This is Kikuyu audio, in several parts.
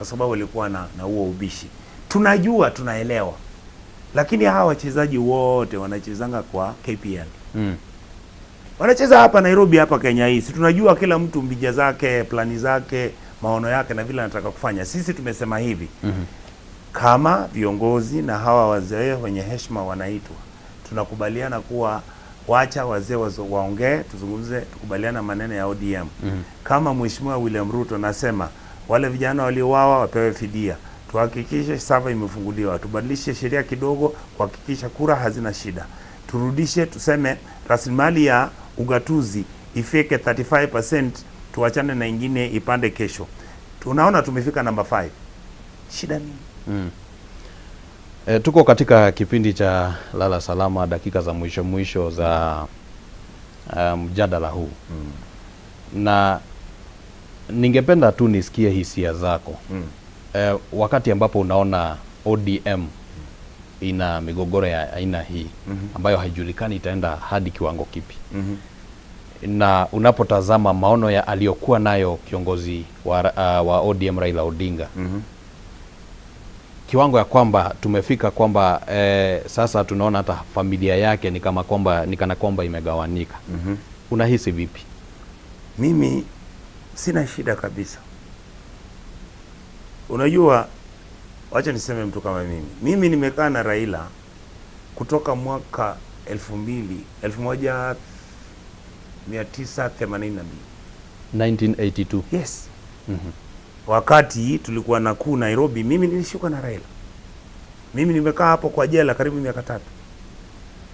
Kwa sababu walikuwa na huo ubishi. Tunajua, tunaelewa, lakini hawa wachezaji wote wanachezanga kwa KPL, wanacheza hapa Nairobi, hapa Kenya hii, si tunajua kila mtu mbinu zake, plani zake, maono yake na vile anataka kufanya. Sisi tumesema hivi, kama viongozi na hawa wazee wenye heshima wanaitwa, tunakubaliana kuwa wacha wazee waongee, tuzungumze, tukubaliana maneno ya ODM. Kama Mheshimiwa William Ruto nasema wale vijana waliouawa wapewe fidia, tuhakikishe server imefunguliwa, tubadilishe sheria kidogo kuhakikisha kura hazina shida, turudishe, tuseme rasilimali ya ugatuzi ifike 35%, tuachane na ingine ipande kesho. Tunaona tumefika namba 5. Shida nini? E, tuko katika kipindi cha Lala Salama, dakika za mwisho mwisho za mjadala huu na ningependa tu nisikie hisia zako wakati ambapo unaona ODM ina migogoro ya aina hii ambayo haijulikani itaenda hadi kiwango kipi, na unapotazama maono ya aliyokuwa nayo kiongozi wa ODM Raila Odinga, kiwango ya kwamba tumefika kwamba sasa tunaona hata familia yake ni kama kwamba ni kana kwamba imegawanika. Unahisi vipi? Mimi sina shida kabisa. Unajua, wacha niseme mtu kama mimi, mimi nimekaa na Raila kutoka mwaka 2000, 1982. 1982. Yes. Wakati tulikuwa na kuu Nairobi, mimi nilishuka na Raila. Mimi nimekaa hapo kwa jela karibu miaka 3.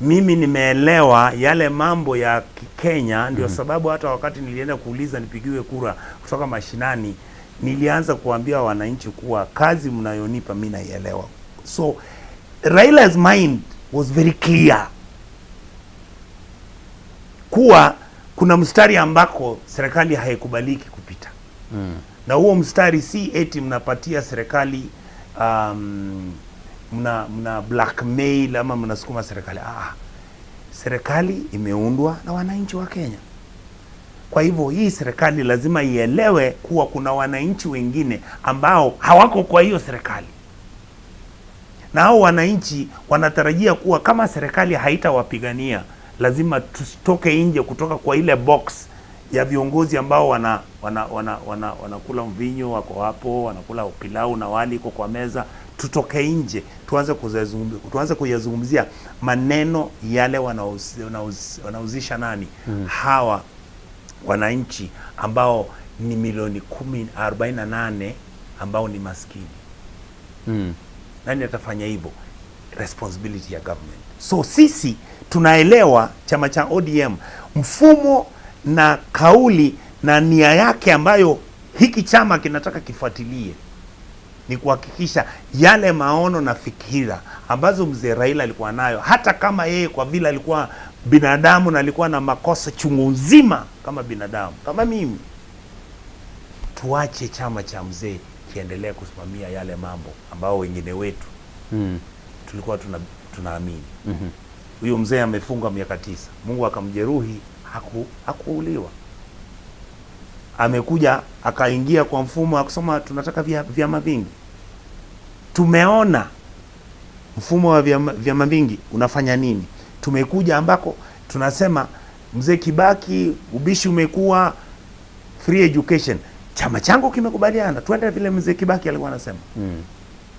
Mimi nimeelewa yale mambo ya Kenya, ndio sababu hata wakati nilienda kuuliza nipigiwe kura kutoka mashinani, nilianza kuambia wananchi kuwa kazi mnayonipa mimi naielewa. So Raila's mind was very clear kuwa kuna mstari ambako serikali haikubaliki kupita na huo mstari si eti mnapatia serikali, mna blackmail ama mnasukuma serikali. Ah, serikali imeundwa na wananchi wa Kenya. Kwa hivyo hii serikali lazima ielewe kuwa kuna wananchi wengine ambao hawako kwa hiyo serikali, na hao wananchi wanatarajia kuwa kama serikali haitawapigania, lazima tutoke nje kutoka kwa ile box ya viongozi ambao wana wanakula mvinyo, wako hapo wanakula pilau na wali iko kwa meza. Tutoke nje tuanze kuyazungumzia maneno yale wanauzisha nani, hawa wananchi ambao ni milioni 10 48 ambao ni maskini. Nani atafanya hivyo? Responsibility ya government. So sisi tunaelewa chama cha ODM, mfumo na kauli na nia yake ambayo hiki chama kinataka kifuatilie ni kuhakikisha yale maono na fikira ambazo mzee Raila alikuwa nayo, hata kama yeye kwa vile alikuwa binadamu na alikuwa na makosa chungu nzima kama binadamu kama mimi, tuache chama cha mzee kiendelee kusimamia yale mambo ambao wengine wetu tulikuwa tunaamini. Huyo mzee amefungwa miaka 9, Mungu akamjeruhi, hakuuliwa. Amekuja akaingia kwa mfumo akusema tunataka vyama vingi. Tumeona mfumo wa vyama vingi unafanya nini. Tumekuja ambako tunasema mzee Kibaki, ubishi umekuwa free education. Chama changu kimekubaliana twende vile mzee Kibaki alikuwa anasema.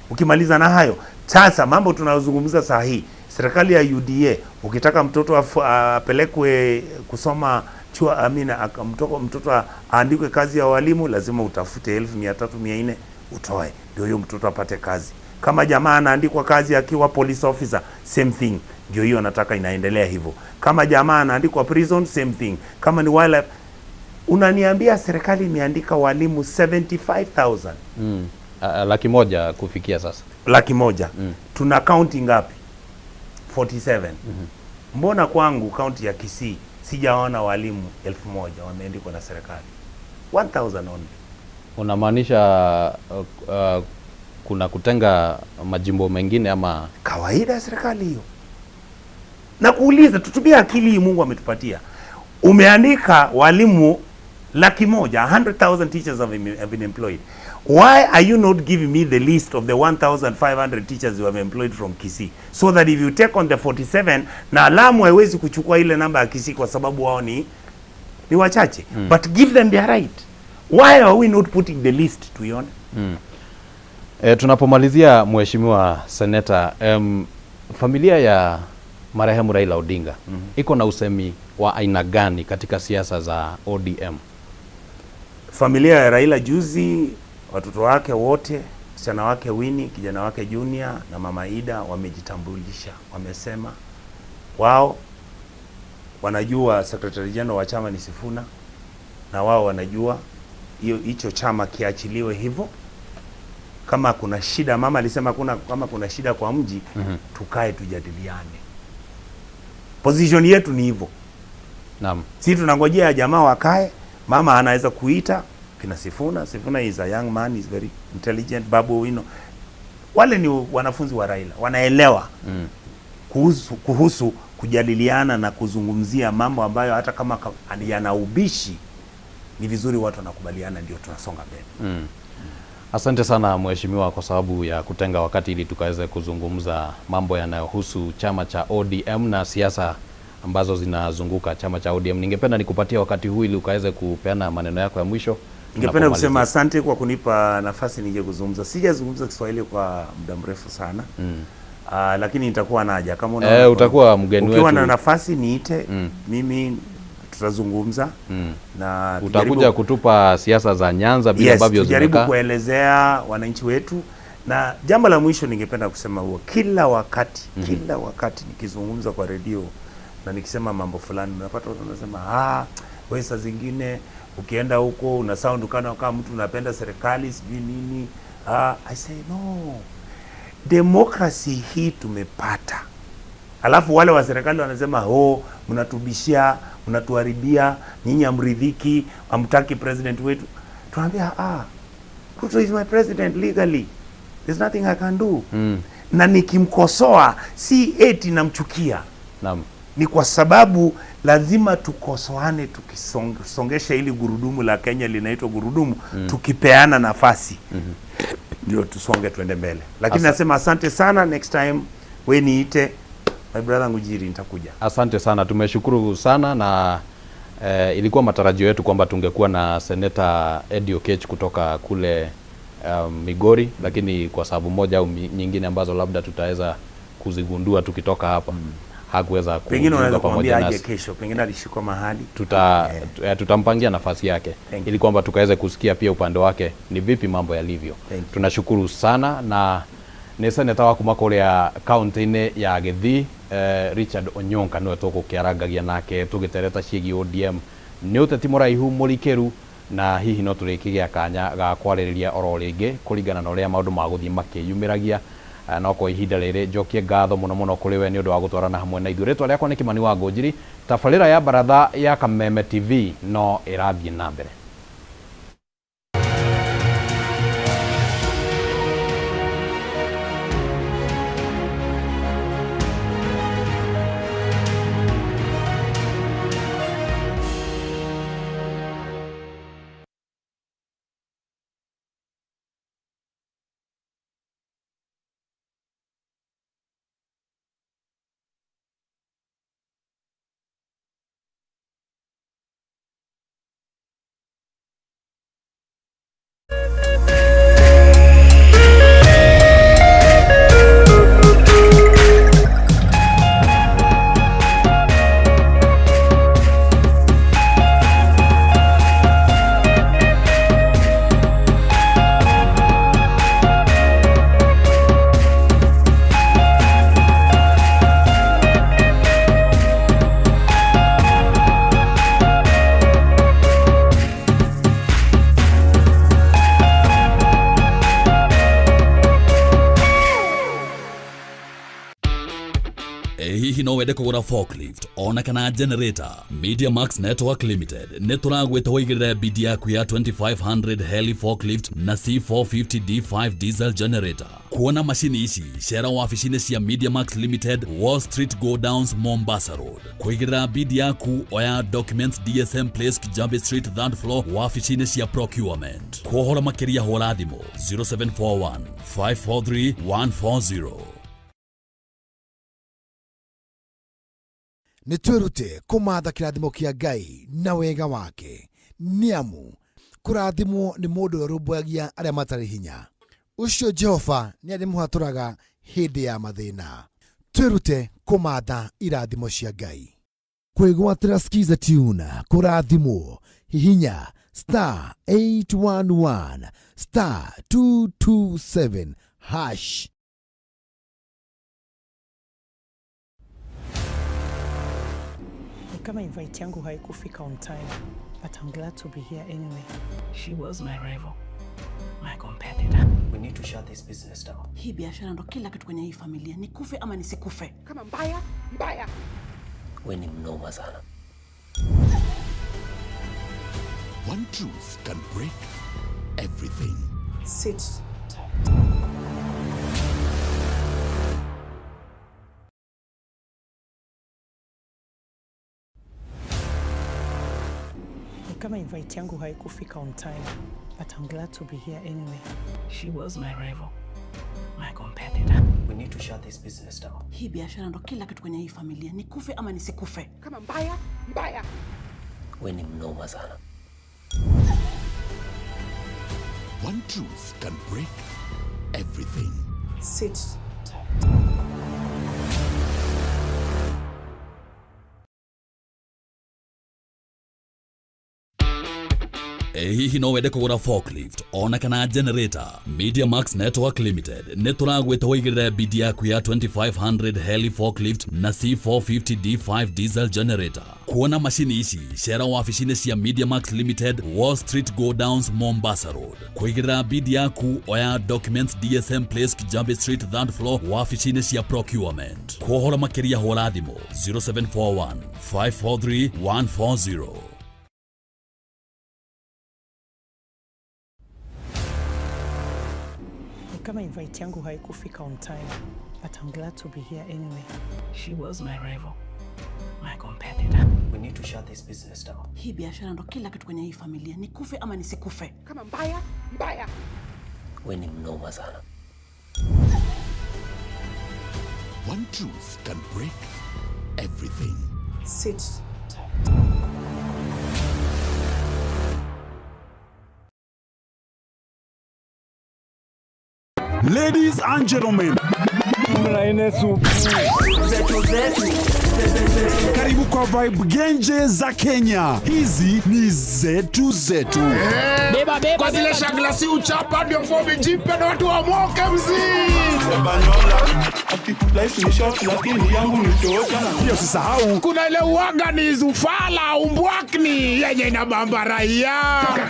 Ukimaliza na hayo sasa, mambo tunayozungumza saa hii, serikali ya UDA, ukitaka mtoto apelekwe kusoma chuo, I mean, mtoto aandikwe kazi ya walimu, lazima utafute 300,000, 400 utoe, ndio huyo mtoto apate kazi. Kama jamaa anaandikwa kazi akiwa police officer, same thing, ndio hiyo nataka inaendelea hivyo. Kama jamaa anaandikwa prison, same thing. Kama ni wildlife, unaniambia serikali imeandika walimu 75,000? 100,000 kufikia sasa. 100,000. Tuna kaunti ngapi? 47. Mbona kwangu kaunti ya Kisii sijaona walimu 1000 wameandikwa na serikali? 1000 only. Unamaanisha kuna kutenga majimbo mengine ama? Kawaida ya serikali hiyo. Na kuuliza, tutumie akili hii Mungu ametupatia. Umeandika walimu 100,000, 100,000 teachers have been employed. Why are you not giving me the list of the 1500 teachers you have employed from Kisii, so that if you take on the 47 na Lamu haiwezi kuchukua ile namba ya Kisii kwa sababu wao ni wachache, but give them their right. Why are we not putting the list tuione? Tunapomalizia Mheshimiwa Seneta, familia ya marehemu Raila Odinga iko na usemi wa aina gani katika siasa za ODM? Familia ya Raila juzi, watoto wake wote, msichana wake Winnie, kijana wake Junior na mama Ida wamejitambulisha, wamesema wao wanajua Secretary General wa chama ni Sifuna, na wao wanajua hiyo hicho chama kiachiliwe hivyo. Kama kuna shida, mama alisema kama kuna shida kwa mji, tukae tujadiliane. Position yetu ni hivyo. Naam. Si tunangojea jamaa wakae, mama anaweza kuita kina Sifuna. Sifuna is a young man, is very intelligent. Babu Owino, wale ni wanafunzi wa Raila, wanaelewa kuhusu kujadiliana na kuzungumzia mambo ambayo hata kama yana ubishi, ni vizuri watu wanakubaliana, ndio tunasonga mbele. Asante sana Mheshimiwa kwa sababu ya kutenga wakati ili tukaweze kuzungumza mambo yanayohusu chama cha ODM na siasa ambazo zinazunguka chama cha ODM. Ningependa nikupatie wakati huu ili ukaweze kupeana maneno yako ya mwisho. Ningependa kusema asante kwa kunipa nafasi nije kuzungumza. Sijazungumza Kiswahili kwa muda mrefu sana. Lakini nitakuwa naja kama unaona, utakuwa mgeni ukiwa wetu. na nafasi niite, mimi tutazungumza na utakuja kutupa siasa za Nyanza vile ambavyo tujaribu zimekaa. kuelezea wananchi wetu. Na jambo la mwisho ningependa kusema huo, kila wakati kila wakati nikizungumza kwa redio na nikisema mambo fulani, unapata watu wanasema wewe saa zingine ukienda huko una sound kana mtu unapenda serikali sijui nini. I say no, democracy hii tumepata. Alafu wale wa serikali wanasema oh, mnatubishia, mnatuharibia, nyinyi hamridhiki, hamtaki president wetu. Tunaambia Ruto is my president legally. There's nothing I can do. Na nikimkosoa si eti namchukia. Naam. Ni kwa sababu lazima tukosoane, tukisongesha ili gurudumu la Kenya linaitwa gurudumu, tukipeana nafasi ndio tusonge tuende mbele. Lakini nasema asante sana, next time we niite my brother Ngujiri, nitakuja. Asante sana, tumeshukuru sana na ilikuwa matarajio yetu kwamba tungekuwa na Seneta Eddie Oketch kutoka kule Migori, lakini kwa sababu moja au nyingine ambazo labda tutaweza kuzigundua tukitoka hapa hakuweza Pengine unaweza kujiunga kumwambia pamoja aje nasi. kesho, pengine alishikwa mahali. Tutampangia nafasi yake ili kwamba tukaweze kusikia pia upande wake ni vipi mambo yalivyo. Tunashukuru sana na nĩ seneta wa kuma kũrĩa kaunti-inĩ ya Gĩthii Richard Onyonka nĩwe tũgũkĩarangagia nake tũgĩtereta ciĩgiĩ ODM. Nĩ ũteti mũraihu mũrikĩru na hihi no tũrĩkĩgĩa kanya ga kwarĩrĩria oro rĩngĩ kũringana na ũrĩa maũndũ magũthiĩ makĩyumĩragia. No kwa ihinda rĩrĩ njokie ngatho mũno mũno kũrĩ we nĩ ũndũ wa gũtwarana hamwe na ithuĩ. Rĩtwa rĩakwa nĩ Kimani wa Ngũnjiri. Tabarĩra ya baratha ya Kameme TV no ĩrathiĩ na mbere. Hihi no wende kũgũra forklift ona kana generator? Media Max Network Limited nĩ tũragwĩta ũigĩrĩre bidi yaku ya 2500 heli forklift na C450 D5 diesel generator. Kuona macini ici cera wabici-inĩ cia Media Max Limited, Wall Street Go Downs, Mombasa Road. Kũigĩrĩra bidi yaku oya documents DSM Place, Kijabe Street, third floor, wabici-inĩ cia procurement. Kwa ũhoro makĩria hũra thimũ 0741 543 140. Nĩ twĩrute kũmatha kĩrathimo kĩa Ngai na wega wake, nĩ amu kũrathimwo nĩ mũndũ ũrĩa ũrũmbũyagia arĩa matarĩ hinya. Ũcio Jehova nĩ arĩmũhatũraga hĩndĩ ya mathĩna. Twĩrute kũmatha irathimo cia Ngai. Kwĩgwatĩra Skiza Tune kũrathimwo, hihinya star 811 star 227 hash. Ni kama invite yangu haikufika on time, but I'm glad to be here anyway. She was my rival, my competitor. We need to shut this business down. Hii biashara ndo kila kitu kwenye hii familia, nikufe ama nisikufe. Kama mbaya mbaya. We ni mnoma sana. One truth can break everything. Sit tight. Ni kama invite yangu haikufika on time, but I'm glad to be here anyway. She was my rival, my competitor. We need to shut this business down. Hii biashara ndo kila kitu kwenye hii familia, nikufe ama nisikufe. Kama mbaya mbaya. We ni mnoma sana. One truth can break everything. Sit tight. Ĩ hihi no wende kũgũra forklift ona kana generator? Media Max Network Limited nĩ tũragwĩta ũigĩrĩre bidi yaku ya 2500 heli forklift na C450 D5 diesel generator. Kuona macini ici cera wabici-inĩ cia Media Max Limited, Wall Street Go Downs, Mombasa Road. Kũigĩrĩra bidi yaku oya documents DSM Place, Kijabe Street, third floor, wabici-inĩ cia procurement. Kwa ũhoro makĩria hũra thimũ 0741 543 140. Ni kama invite yangu haikufika on time, but I'm glad to be here anyway. She was my rival, my competitor. We need to shut this business down. Hii biashara ndo kila kitu kwenye hii familia, nikufe ama nisikufe. Kama mbaya mbaya. We ni mnoma sana. One truth can break everything. Sit tight. Ladies and gentlemen, karibu kwa Vibe Genje za Kenya. Hizi ni zetu zetu. Kwa zile shaglasi uchapa ndio fomi jipe na watu wamoke mzii. Pia usisahau Kuna ile uwaga ni zufala umbwakni yenye inabamba raia.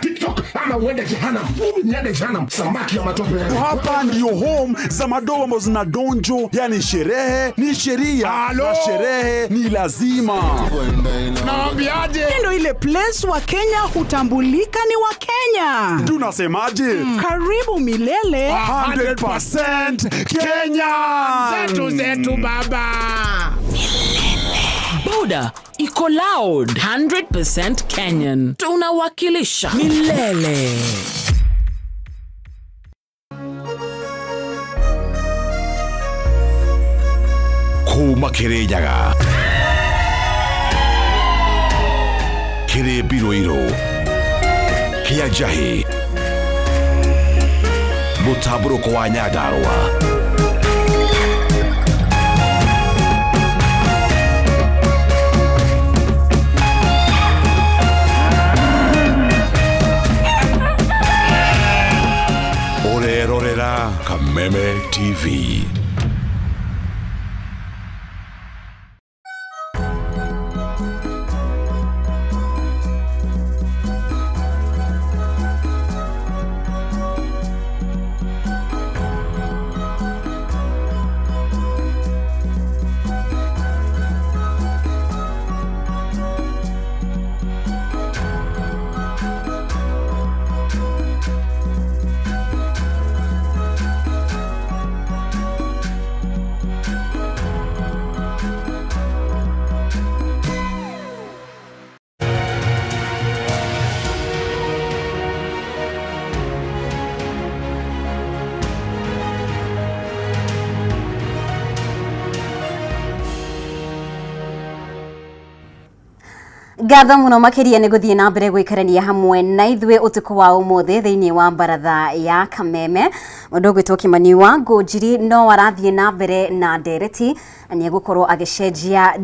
TikTok ama uende jehanamu. Niende jehanamu, samaki ya matope. Hapa ndio home za madoa ambazo zina donjo, yani sherehe ni sheria Halo? na sherehe ni lazima. Naambiaje? Ndo ile place wa Kenya hutambulika ni wa Kenya. Tunasemaje? Karibu milele. 100% Kenya. Zetu zetu baba. Boda iko loud, 100% Kenyan. Tunawakilisha milele. Kuma Kirinyaga Kĩrĩmbirũirũ Kĩa njahĩ Mũtambũrũko wa Nyandarũa. Ũrerorera Kameme TV. Ngatho mũno makĩria nĩ gũthiĩ na mbere gũikarania hamwe na ithuĩ ũtukũ wa ũmũthĩ thĩinĩ wa baratha ya Kameme. Mũndũ ũgwĩtwo Kĩmani wa Ngũnjiri no arathiĩ na mbere na ndereti na nĩ egũkorwo agĩcenjia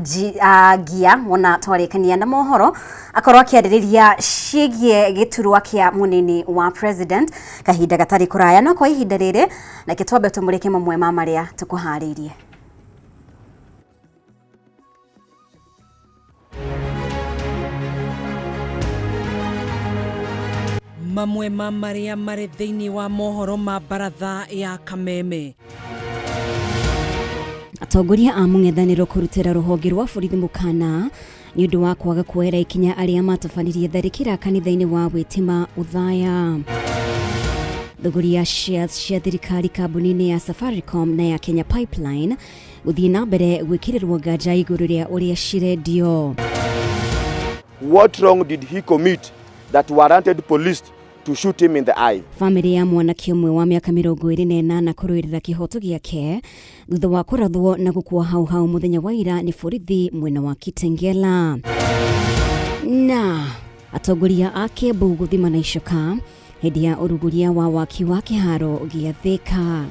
ngia wona twarĩkania na mohoro, akorwo akĩarĩrĩria ciĩgiĩ gĩturwa kĩa mũnini wa president kahinda gatarĩ kũraya. No kwa ihinda rĩrĩ reke twambe tũmũrĩke mamwe ma marĩa tũkũharĩirie. Mamwe ma marĩa marĩ thĩinĩ wa mohoro ma baratha ya Kameme. Atongoria a mũng'ethanĩro kũrutĩra rũhonge rwa borithi mũkana nĩ ũndũ wa kwaga kuoera ikinya arĩa matabanirie tharĩkĩra kanitha-inĩ wa Witima Othaya. Thũgũri ya shares cia thirikari kambuni-inĩ ya Safaricom na ya Kenya Pipeline gũthiĩ na mbere gwĩkĩrĩrwo nganja igũrũ rĩa ũrĩa cirendio. What wrong did he commit that warranted police to shoot him in the eye? Famĩlĩ ya mwanake ũmwe wa mĩaka 28 kũrũĩrĩra kĩhoto gĩake thutha wa kũrathwo na gũkua hau hau mũthenya wa ira nĩ borithi mwena wa Kitengela. Na atongoria a Kiambu gũthima na icoka hĩndĩ ya ũrugũria wa waki wa kĩharo gĩa Thika.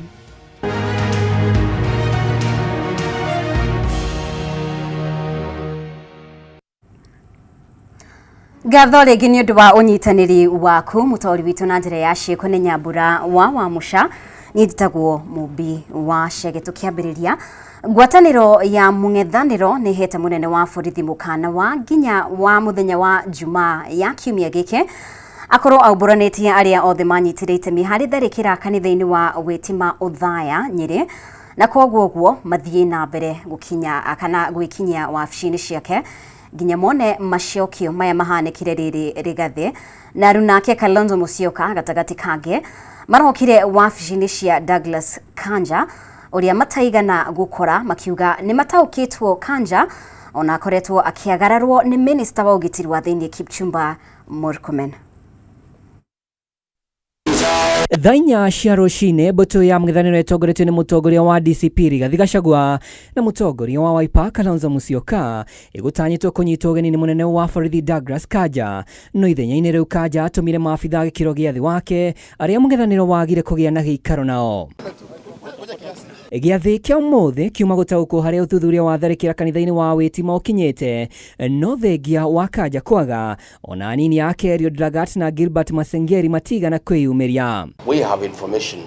Ngatho rĩngĩ nĩ ũndũ wa ũnyitanĩri waku mũtaũri witũ na njĩra ya ciĩko nĩ Nyambura wa Wamũca. Niĩ njĩtagwo Mũmbi wa Chege. Tũkĩambĩrĩria ngwatanĩro ya mũng'ethanĩro nĩ ĩhete mũnene wa borithi mũkana wa nginya wa mũthenya wa Jumaa ya kiumia gĩkĩ akorwo aumbũranĩtie arĩa othe manyitire itemi harĩ tharĩkĩra kanitha-inĩ wa Witima Othaya Nyĩrĩ, na koguo ũguo mathiĩ na mbere gũkinya kana gwĩkinyia wabici-inĩ ciake nginya mone macokio maya mahanĩkire rĩrĩ Rigathĩ na runake Kalonzo Musyoka gatagatĩ kangĩ marokire wabici-inĩ cia Douglas Kanja ũrĩa mataigana gũkora, makiuga nĩ mataũkĩtwo Kanja ona akoretwo akĩagararwo nĩ minista wa ũgitĩri wa thĩinĩ Kipchumba Murkomen. Thaa inya cia rũcinĩ mbũtũ ya mũng'ethanĩro ĩtongoretio nĩ mũtongoria wa DCP Rigathi Gachagua na mũtongoria wa Wiper Kalonzo Musyoka ĩgũtanyĩtwo kũnyitwo ũgeni nĩ mũnene wa borithi Douglas Kanja. No ithenya-inĩ rĩu Kanja atũmire maabitha gĩkĩro gĩa thĩ wake arĩa mũng'ethanĩro wagire kũgĩa na gĩikaro nao. Gĩathĩ kĩa ũmũthĩ kiuma gũtaũkwo harĩa ũthuthuria wa tharĩkĩra kanitha-inĩ wa Witima ũkinyĩte, no thengia wa Kanja kwaga ona anini ake Eliud Lagat na Gilbert Masengeri matigana kwĩyumĩria. We have information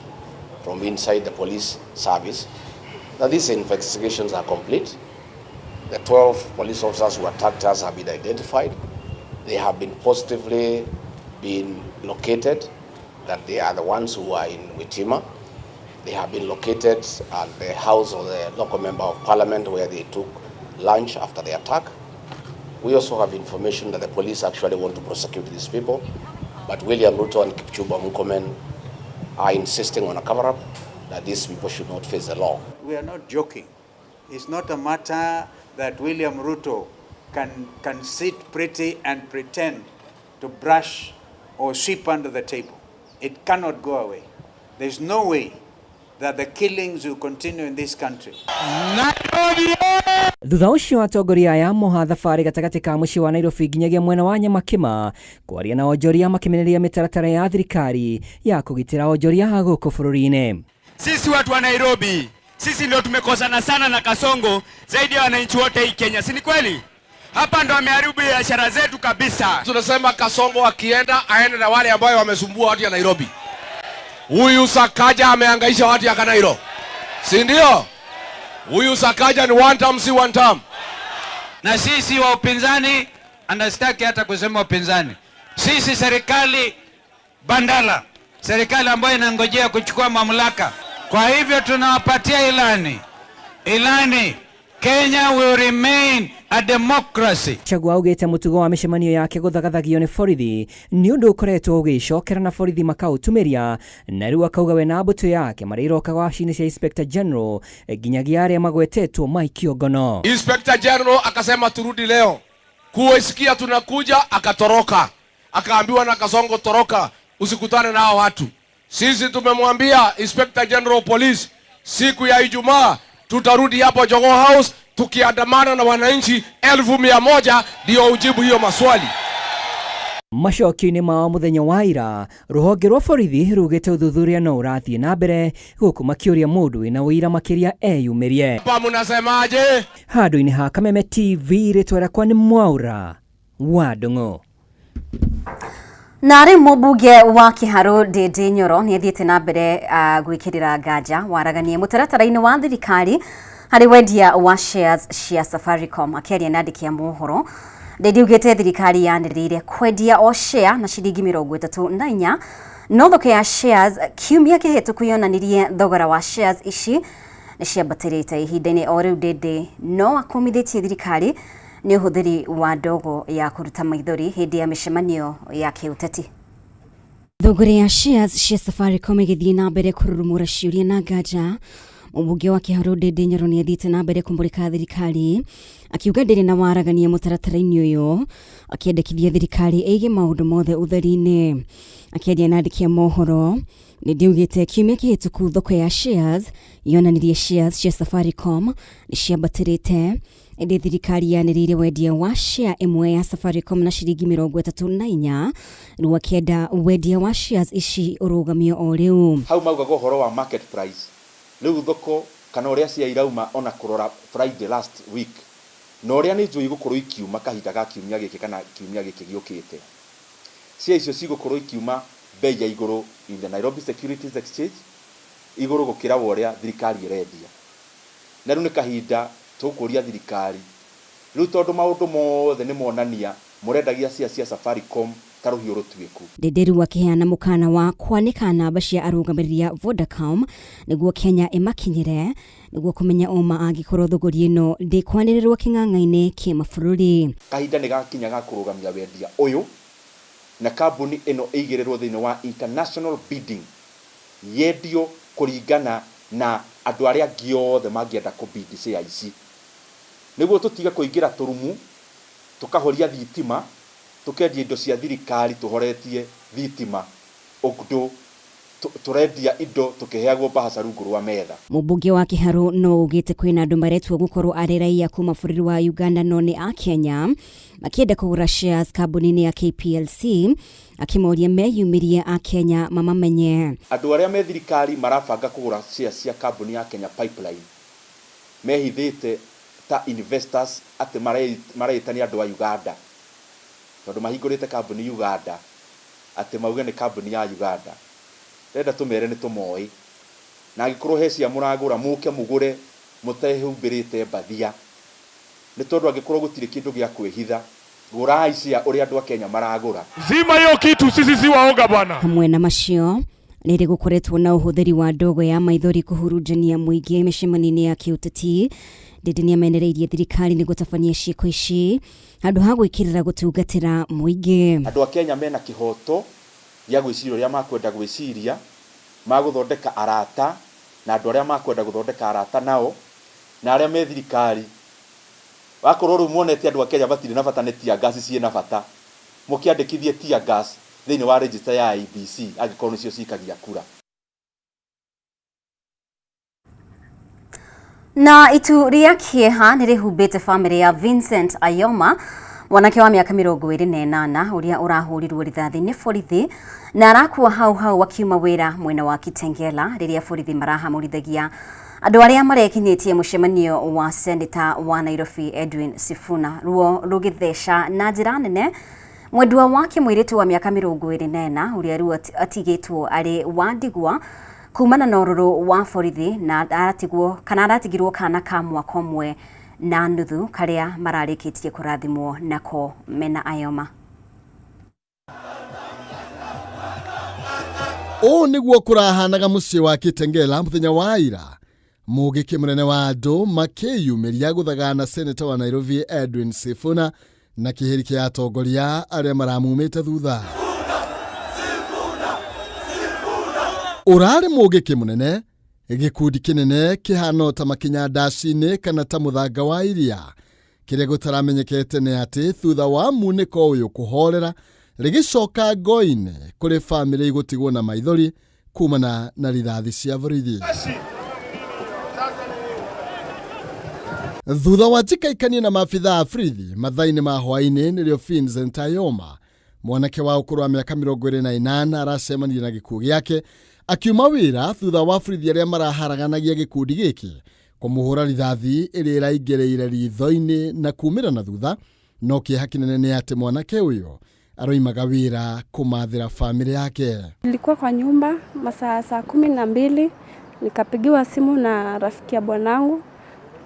from inside the police service that these investigations are complete. The 12 police officers who attacked us have been identified. They have been positively been located, that they are the ones who are in Witima. They have been located at the house of the local member of parliament where they took lunch after the attack. We also have information that the police actually want to prosecute these people, but William Ruto and Kipchumba Murkomen are insisting on a cover-up, that these people should not face the law. We are not joking. It's not a matter that William Ruto can sit pretty and pretend to brush or sweep under the table. It cannot go away. There's no way that the killings will continue in this country. Thutha ũcio atongoria aya moha thabarĩ gatagatĩ ka mũciĩ wa Nairobi nginyagia mwena wa Nyamakima kwaria na onjoria makĩmenereria mĩtaratara ya thirikari ya kũgitĩra onjoria a gũkũ bũrũri-inĩ. Sisi watu wa Nairobi, sisi ndio tumekosana sana na Kasongo zaidi ya wananchi wote hii Kenya, si ni kweli? Hapa ndo ameharibu biashara zetu kabisa. Tunasema Kasongo akienda aende na wale ambao wamesumbua watu ya Nairobi. Huyu Sakaja amehangaisha watu ya Kanairo, si ndio? Huyu Sakaja ni one term, si one term. Na sisi wa upinzani, anastaki hata kusema upinzani, sisi serikali bandala, serikali ambayo inangojea kuchukua mamlaka. Kwa hivyo tunawapatia ilani, ilani Kenya will remain a democracy. Gachagua augĩte mũtugo wa mĩcemanio yake gũthagathagio nĩ borithi nĩ ũndũ ũkoretwo ũgĩcokera na borithi makaũtumĩria, na rĩu akauga we na mbũtũ yake marĩa iroka wabici-inĩ cia Inspector General nginyagia arĩa magwetetwo maikio ngono. Inspector General akasema turudi leo, kuisikia tunakuja, akatoroka, akaambiwa na Kasongo toroka, usikutane na hao watu. Sisi tumemwambia Inspector General Police siku ya Ijumaa tutarudi hapo Jogoo House tukiandamana na wananchi 100,000 ndio ujibu hiyo maswali. Macokio-inĩ mao mũthenya wa ira, rũhonge rwa borithi rugĩte ũthuthuria no ũrathiĩ na mbere gũkũ makĩũria mũndũ wĩna ũira makĩria eyumĩrie. Hapa mnasemaje? Handũ-inĩ ha Kameme TV, rĩtwa rĩakwa nĩ Mwaura wa Ndung'u. Na rĩu mũmbunge wa Kiharu Ndindi Nyoro nĩ athiĩte na mbere gwĩkĩrĩra nganja waraganie mũtaratara-inĩ wa thirikari harĩ wendia wa shares cia Safaricom. Akĩaria na andĩki a mohoro, Ndindi augĩte thirikari yanĩrĩire kwendia o share na ciringi 34, no thoko ya shares kiumia kĩhĩtũku yonanirie thogora wa shares ici nĩ ciambatĩrĩte. Ihinda-inĩ o rĩu Ndindi no akũmithĩtie thirikari nĩ ũhũthĩri wa ndogo ya kũruta maithori hĩndĩ ya mĩcemanio ya kĩũteti. Thũgũrĩ ya shares cia Safaricom ĩgĩthiĩ na mbere kũrurumũra ciũria na nganja, mũmbunge wa Kiharu Ndindi Nyoro nĩ athiĩte na mbere kũmũrĩka thirikari akiuga ndĩrĩ na waragania mũtaratara-inĩ ũyũ, akĩendekithia thirikari ĩige maũndũ mothe ũtheri-inĩ. Akĩaria na andĩki a mohoro, Ndindi augĩte kiumia kĩhĩtũku thoko ya shares yonanirie shares cia Safaricom nĩ ciambatĩrĩte, ĩndĩ thirikari yanĩrĩire wendia wa share ĩmwe ya Safaricom na ciringi 34, rĩu akĩenda wendia wa shares ici ũrũgamio o rĩu. Hau maugaga ũhoro wa market price, rĩu thoko kana ũrĩa cia irauma ona kũrora Friday last week na ũrĩa nĩ njũĩ igũkorwo ikiuma kahinda ga kiumia gĩkĩ kana kiumia gĩkĩ gĩũkĩte, cia icio cigũkorwo ikiuma bei ya igũrũ in the Nairobi Securities Exchange, igũrũ gũkĩra wa ũrĩa thirikari ĩrendia. Na rĩu nĩ kahinda tũkũria thirikari rĩu, tondũ maũndũ mothe nĩ monania mũrendagia cia cia Safaricom ta rũhiũ rũtuĩku. Ndindi rĩu akĩheana mũkana wa kwanĩka namba cia arũgamĩrĩri a Vodacom nĩguo Kenya ĩmakinyĩre nĩguo kũmenya ũma angĩkorwo thũgũri ĩno ndĩkwanĩrĩrwo kĩng'ang'a-inĩ kĩmabũrũri. Kahinda nĩ gakinya ga kũrũgamia wendia ũyũ na kambuni ĩno ĩigĩrĩrwo thĩinĩ wa international bidding, yendio kũringana na andũ arĩa angĩ othe mangĩenda kũbid share ici, nĩguo tũtige kũingĩra tũrumu tũkahoria thitima, tũkendia indo cia thirikari tũhoretie thitima, ũndũ tũrendia indo tũkĩheagwo mbahaca rungu rwa metha. Mũmbunge wa Kiharu no ugĩte kwĩna andũ maretua gũkorwo arĩ raia kuma bũrũri wa Uganda no nĩ a Kenya makĩenda kũgũra shares kambuni-inĩ ya KPLC, akĩmoria meyumĩrie a Kenya mamamenye. Andũ arĩa me thirikari marabanga kũgũra shares cia kambuni ya Kenya Pipeline mehithĩte ta investors atĩ mareĩta nĩ andũ a Uganda, tondũ mahingũrĩte kambuni Uganda atĩ mauge nĩ kambuni ya Uganda. Ndĩrenda tũmere nĩ tũmoĩ, na angĩkorwo he cia mũragũra mũke mũgũre mũtehumbĩrĩte mbathia, nĩ tondũ angĩkorwo gũtirĩ kĩndũ gĩa kwĩhitha, gũrai cia ũrĩa andũ a Kenya maragũra. Zima hiyo kitu, sisi si waoga bwana. Hamwe na macio nĩrĩ gũkoretwo na ũhũthĩri wa ndogo ya maithori kũhurunjania mũingĩ mĩcemanio-inĩ ya kĩũteti. Ndindi nĩamenereirie thirikari nĩ gũtabania ciĩko ici handũ ha gwĩkĩrĩra gũtungatĩra mũingĩ. Andũ a Kenya mena kĩhoto gĩa gwĩciria ũrĩa makwenda gwĩciria, magũthondeka arata na andũ arĩa makwenda gũthondeka arata nao, na arĩa me thirikari. Wakorwo rĩu muonete andũ a Kenya matirĩ na bata nĩ tear gas ciĩna bata, mũkĩandĩkithie tear gas thĩinĩ wa register ya IEBC angĩkorwo nĩcio cikagia kura. Na itu rĩa kĩeha nĩ rĩhumbĩte bamĩrĩ ya Vincent Ayoma, mwanake wa mĩaka 28 ũrĩa ũrahũrirwo rithathi nĩ borithi na arakua hau hau akiuma wĩra mwena wa Kitengela rĩrĩa borithi marahamũrithagia andũ arĩa marekinyĩtie mũcemanio wa seneta wa Nairobi Edwin Sifuna. Ruo rũgĩtheca na njĩra nene mwendwa wake mũirĩtu wa mĩaka 24 ũrĩa rĩu atigĩtwo arĩ wa ndigwa kumana na ũrũrũ wa borithi na aratigwo kana aratigirwo kana ka mwaka ũmwe na nuthu karĩa mararĩkĩtie kũrathimwo nako mena Ayoma. Ũũ nĩguo kũrahanaga mũciĩ wa Kitengela mũthenya wa ira, mũgĩkĩ mũnene wa andũ makĩyumĩria gũthagana seneta wa Nairobi Edwin Sifuna na kĩhĩri kĩa atongoria arĩa maramumĩte thutha. Ũrarĩ mũgĩkĩ mũnene, gĩkundi kĩnene kĩhana ta makinya ndaci-inĩ kana ta mũthanga wa iria. Kĩrĩa gũtaramenyekete nĩ atĩ thutha wa munĩko ũyũ kũhorera rĩgĩcoka ngoi-inĩ kũrĩ bamĩrĩ igũtigwo na maithori kumana na rithathi cia borithi. Thutha wa njikaikania na maabithaa a borithi mathaa-inĩ ma hwaĩ-inĩ nĩrĩo Vincent Ayoma, mwanake wa ũkũrũ wa mĩaka 28, aracemanirie na gĩkuũ gĩake akiuma wĩra thutha wa borithi arĩa maraharaganagia gĩkundi gĩkĩ kũmũhũra rithathi ĩrĩa ĩraingĩrĩire ritho-inĩ na kumĩra na thutha. No kĩeha kĩnene nĩ atĩ mwanake ũyũ aroimaga wĩra kũmathĩra famĩlĩ yake. Nilikuwa kwa nyumba masaa saa 12, nikapigiwa simu na rafiki ya bwanangu,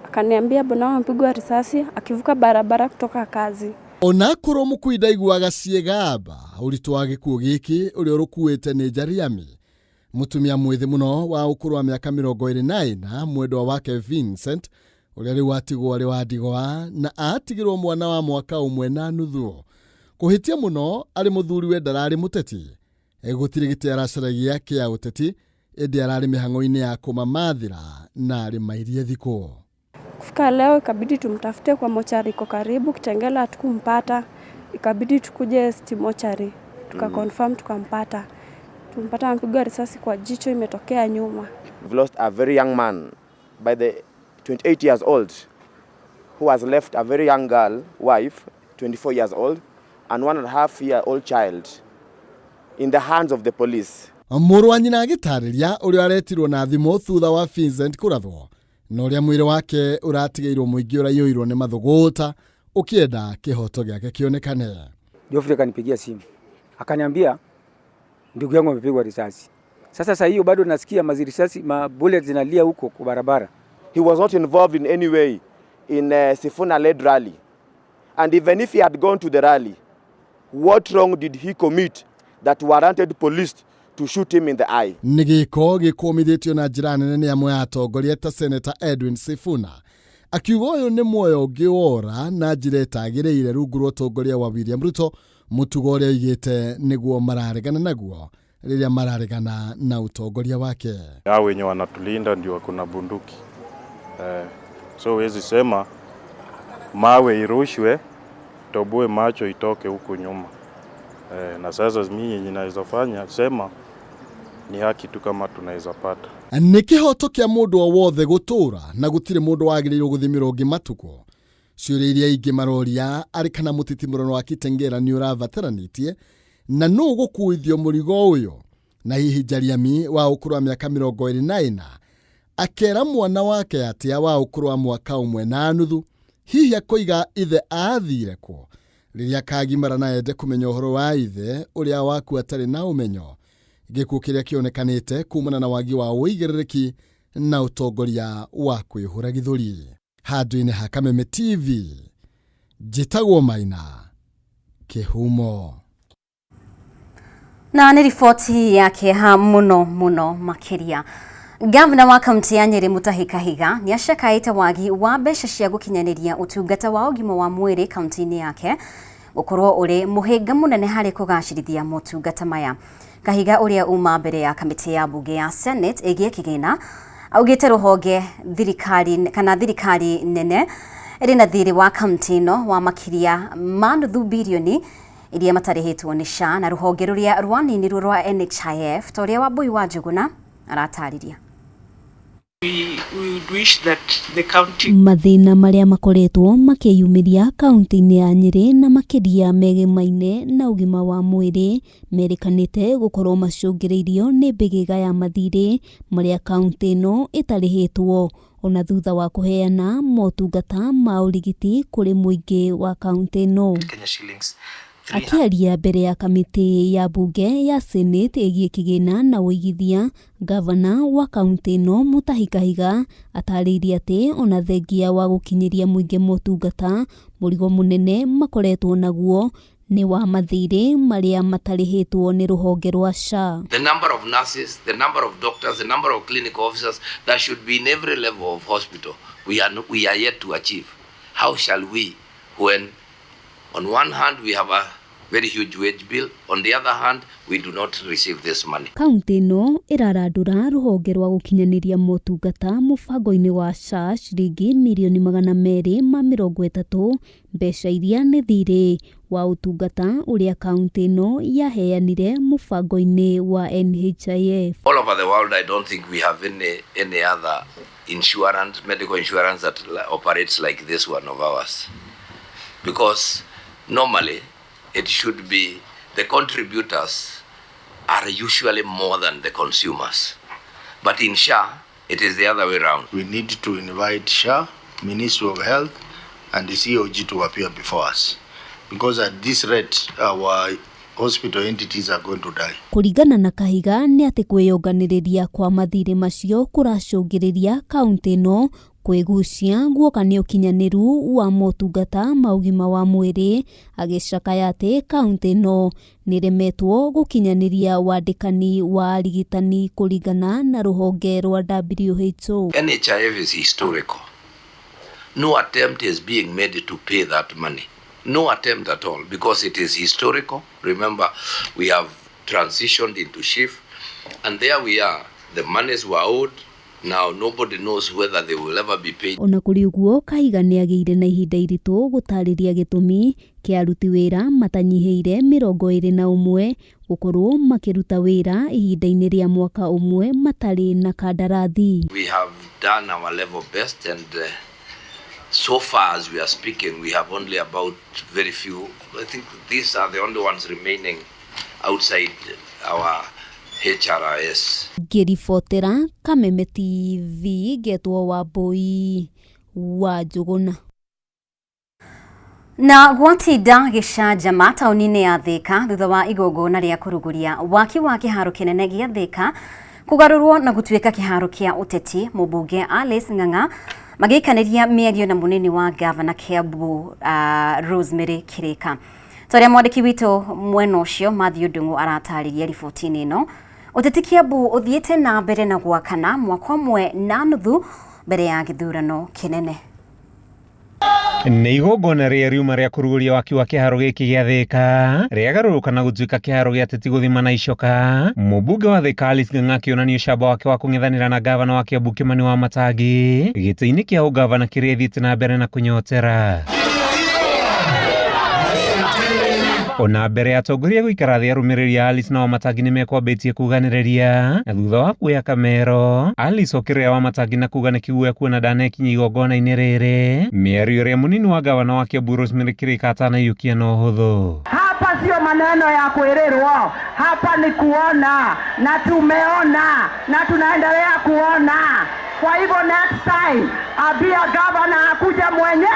akaniambia bwanangu amepigwa risasi akivuka barabara kutoka kazi. Onakorwo mũkui ndaiguaga ciĩgamba, ũritũ wa gĩkuũ gĩkĩ ũrĩa ũrũkuĩte nĩ Njariami, mũtumia mwĩthĩ mũno wa ũkũrũ wa mĩaka 24, mwendwa wake Vincent ũrĩa rĩu atigwo arĩ wa ndigwa na atigĩrwo mwana wa mwaka 1.5. Kũhĩtia mũno arĩ mũthuriwe ndararĩ mũteti, gũtirĩ gĩtĩ aracaragia kĩa ũteti, ĩndĩ ararĩ mĩhang'o-inĩ ya kũmamathĩra na arĩ mairie thikũ. Kufika leo ikabidi tumtafute kwa mochari iko karibu Kitengela, hatukumpata, ikabidi tukuje City Mochari tukaconfirm, tukampata. Tumpata amepigwa risasi kwa jicho, imetokea nyuma. We've lost a very young man by the 28 years old who has left a very young girl, wife, 24 years old, and 1.5-year-old child in the hands of the police. Mũrũ wa nyina agĩtarĩria ũrĩa aretirwo na thimũ thutha wa Vincent kũrathwo na ũrĩa mwĩrĩ wake ũratigĩirwo mũingĩ ũraiyũirwo nĩ mathũgũta ũkĩenda kĩhoto gĩake kĩonekane. Geoffrey akanipigia simu akaniambia ndugu yangu amepigwa risasi. Sasa saa hiyo bado nasikia mazirisasi ma bullets zinalia huko kwa barabara. He was not involved in any way in a Sifuna-led rally. And even if he had gone to the rally, what wrong did he commit that warranted police to shoot him in the eye? Nĩ gĩko gĩkũmithĩtio na njĩra nene nĩ amwe a atongoria ta Senator Edwin Sifuna, akiuga ũyũ nĩ muoyo ũngĩ wora na njĩra ĩtagĩrĩire rungu rwa ũtongoria wa William Ruto, mũtugo ũrĩa oigĩte nĩguo mararegana naguo rĩrĩa mararegana na ũtongoria wake. Hao wenye wanatulinda ndio wako na bunduki so huwezi sema mawe irushwe toboe macho itoke huku nyuma na sasa mimi yenye naweza fanya sema ni haki tu kama tunaweza pata. Nĩ kĩhoto kĩa mũndũ o wothe gũtũũra na gũtirĩ mũndũ wagĩrĩirwo gũthimĩrwo ũngĩ matukũ. Ciũria iria ingĩ maroria arĩ kana mũtitimũrano wa Kitengela nĩ ũrabataranĩtie na nũ gũkuithio mũrigo ũyũ, na hihi Njariami wa ũkũrũ wa mĩaka 24 akera mwana wake atĩa wa ũkũrũ wa mwaka 1.5, hihi akoiga ithe athire kũ rĩrĩa akagimara na ende kũmenya ũhoro wa ithe ũrĩa waku atarĩ na ũmenyo. Gĩkuũ kĩrĩa kĩonekanĩte kumana na wagi wa ũigĩrĩrĩki na ũtongoria wa kwĩhũra gĩthũri. Handũ-inĩ ha Kameme TV, njĩtagwo Maina Kĩhumo. Na nĩ riboti ya kĩeha mũno mũno makĩria. Gavana wa kaunti ya Nyeri Mutahi Kahiga nĩ acakaĩte wagi wa mbeca cia gũkinyanĩria ũtungata wa ũgima wa mwĩrĩ kaunti-inĩ yake gũkorwo ũrĩ mũhĩnga mũnene harĩ kũgacĩrithia motungata maya. Kahiga ũrĩa uma mbere ya kamĩtĩ ya bunge ya Senate ĩgiĩ kĩgĩna augĩte rũhonge thirikari kana thirikari nene ĩrĩ na thirĩ wa kaunti ĩno wa makĩria ma nuthu birioni iria matarĩhĩtwo nĩ SHA na rũhonge rũrĩa rwaninirwo rwa NHIF ta ũrĩa Wambui wa Njũgũna aratarĩria. Mathĩna marĩa makoretwo makĩyumĩria kaunti-inĩ ya Nyĩrĩ na makĩria megemaine na ũgima wa mwĩrĩ merĩkanĩte gũkorwo macũngĩrĩirio nĩ mbĩgĩga ya mathirĩ marĩa kaunti ĩno ĩtarĩhĩtwo ona thutha wa kũheana motungata ma ũrigiti kũrĩ mũingĩ wa kaunti ĩno. Akĩaria mbere ya kamĩtĩ ya bunge ya Senate ĩgiĩ kĩgĩna na ũigithia, gavana wa kaunti ĩno Mutahi Kahiga atarĩirie atĩ ona thengia wa gũkinyĩria mũingĩ motungata, mũrigo mũnene makoretwo naguo nĩ wa mathirĩ marĩa matarĩhĩtwo nĩ rũhonge rwa SHA. The number of nurses, the number of doctors, the number of clinical officers that should be in every level of hospital, we are yet to achieve. How shall we, when on one hand we have a very huge wage bill. On the other hand, we do not receive this money. Kaunti ĩno ĩrarandũra rũhonge rwa gũkinyanĩria motungata mũbango-inĩ wa SHA ciringi mirioni 230 mbeca iria nĩ thirĩ wa ũtungata ũrĩa kaunti ĩno yaheanire mũbango-inĩ wa NHIF. All over the world, I don't think we have any other insurance, medical insurance that operates like this one of ours. Because normally it should be the contributors are usually more than the consumers. But in SHA, it is the other way round. We need to invite SHA, Ministry of Health, and the COG to appear before us. Because at this rate, our hospital entities are going to die. Kũringana na Kahiga nĩ atĩ kwĩyonganĩrĩria kwa mathirĩ macio kũracũngĩrĩria kaunti ĩno kwĩgucia guoka nĩ ũkinyanĩru wa motungata ma ũgima wa mwĩrĩ, agĩcakaya atĩ kaunti ĩno nĩremetwo gũkinyanĩria wandĩkani wa arigitani kũringana na rũhonge rwa WHO. NHIF is historical. No attempt is being made to pay that money. No attempt at all, because it is historical. Remember, we have transitioned into SHIF, and there we are. The monies were owed. Now nobody knows whether they will ever be paid. Ona kũrĩ ũguo, Kahiga nĩagĩire na ihinda iritũ gũtarĩria gĩtũmi kĩa aruti wĩra matanyihĩire 21 gũkorwo makĩruta wĩra ihinda-inĩ rĩa mwaka ũmwe matarĩ na kandarathi. We have done our level best, and so far as we are speaking, we have only about very few. I think these are the only ones remaining outside our HRIS. Ngĩribotera Kameme TV ngetwo Wambui wa Njũgũna. Na gwatinda gĩcanjama taũni-inĩ ya Thika thutha wa igongona rĩa kũrugũria waki wa kĩharo kĩnene gĩa Thika kũgarũrwo na gũtuĩka kĩharo kĩa ũteti, mũmbunge Alice Ng'ang'a magĩikanĩria mĩario na mũnini wa gavana Kiambu Rosemary Kirika. Torĩa mwandĩki witũ mwena ũcio Matthew Ndung'u aratarĩria riboti-inĩ ĩno, ũteti Kiambu ũthiĩte na mbere na gwakana mwaka 1.5 mbere ya gĩthurano kĩnene. Nĩ igongona rĩa riuma rĩa kũrugũria waki wa kĩharo gĩkĩ gĩa Thika rĩagarũrũka na gũtuĩka kĩharo gĩa ateti gũthima na icoka. Mũmbunge wa Thika Alice Ng'ang'a akĩonania ũcamba wake wa kũng'ethanĩra na gavana wa Kiambu Kimani wa Matangi gĩtĩ-inĩ kĩa ũgavana kĩrĩa ĩthiĩte na mbere na kũnyotera. Ona mbere ya atongoria gũikara thĩ arũmĩrĩri a Alice na Wamatangi nĩ mekwambĩtie kuganĩrĩria na thutha wa kuoya kamero Alice okĩrĩra Wamatangi na kuga nĩ kĩguoya kuona ndanekinyia igongona-inĩ rĩrĩ. Mĩario ĩrĩa mũnini wa gavana wa Kiambu Rosemary Kirika atanaiyũkia na ũhũthũ. Hapa sio maneno ya kuelelwa, hapa ni kuona, na tumeona na tunaendelea kuona. Kwa hivyo next time abia gavana akuja mwenye.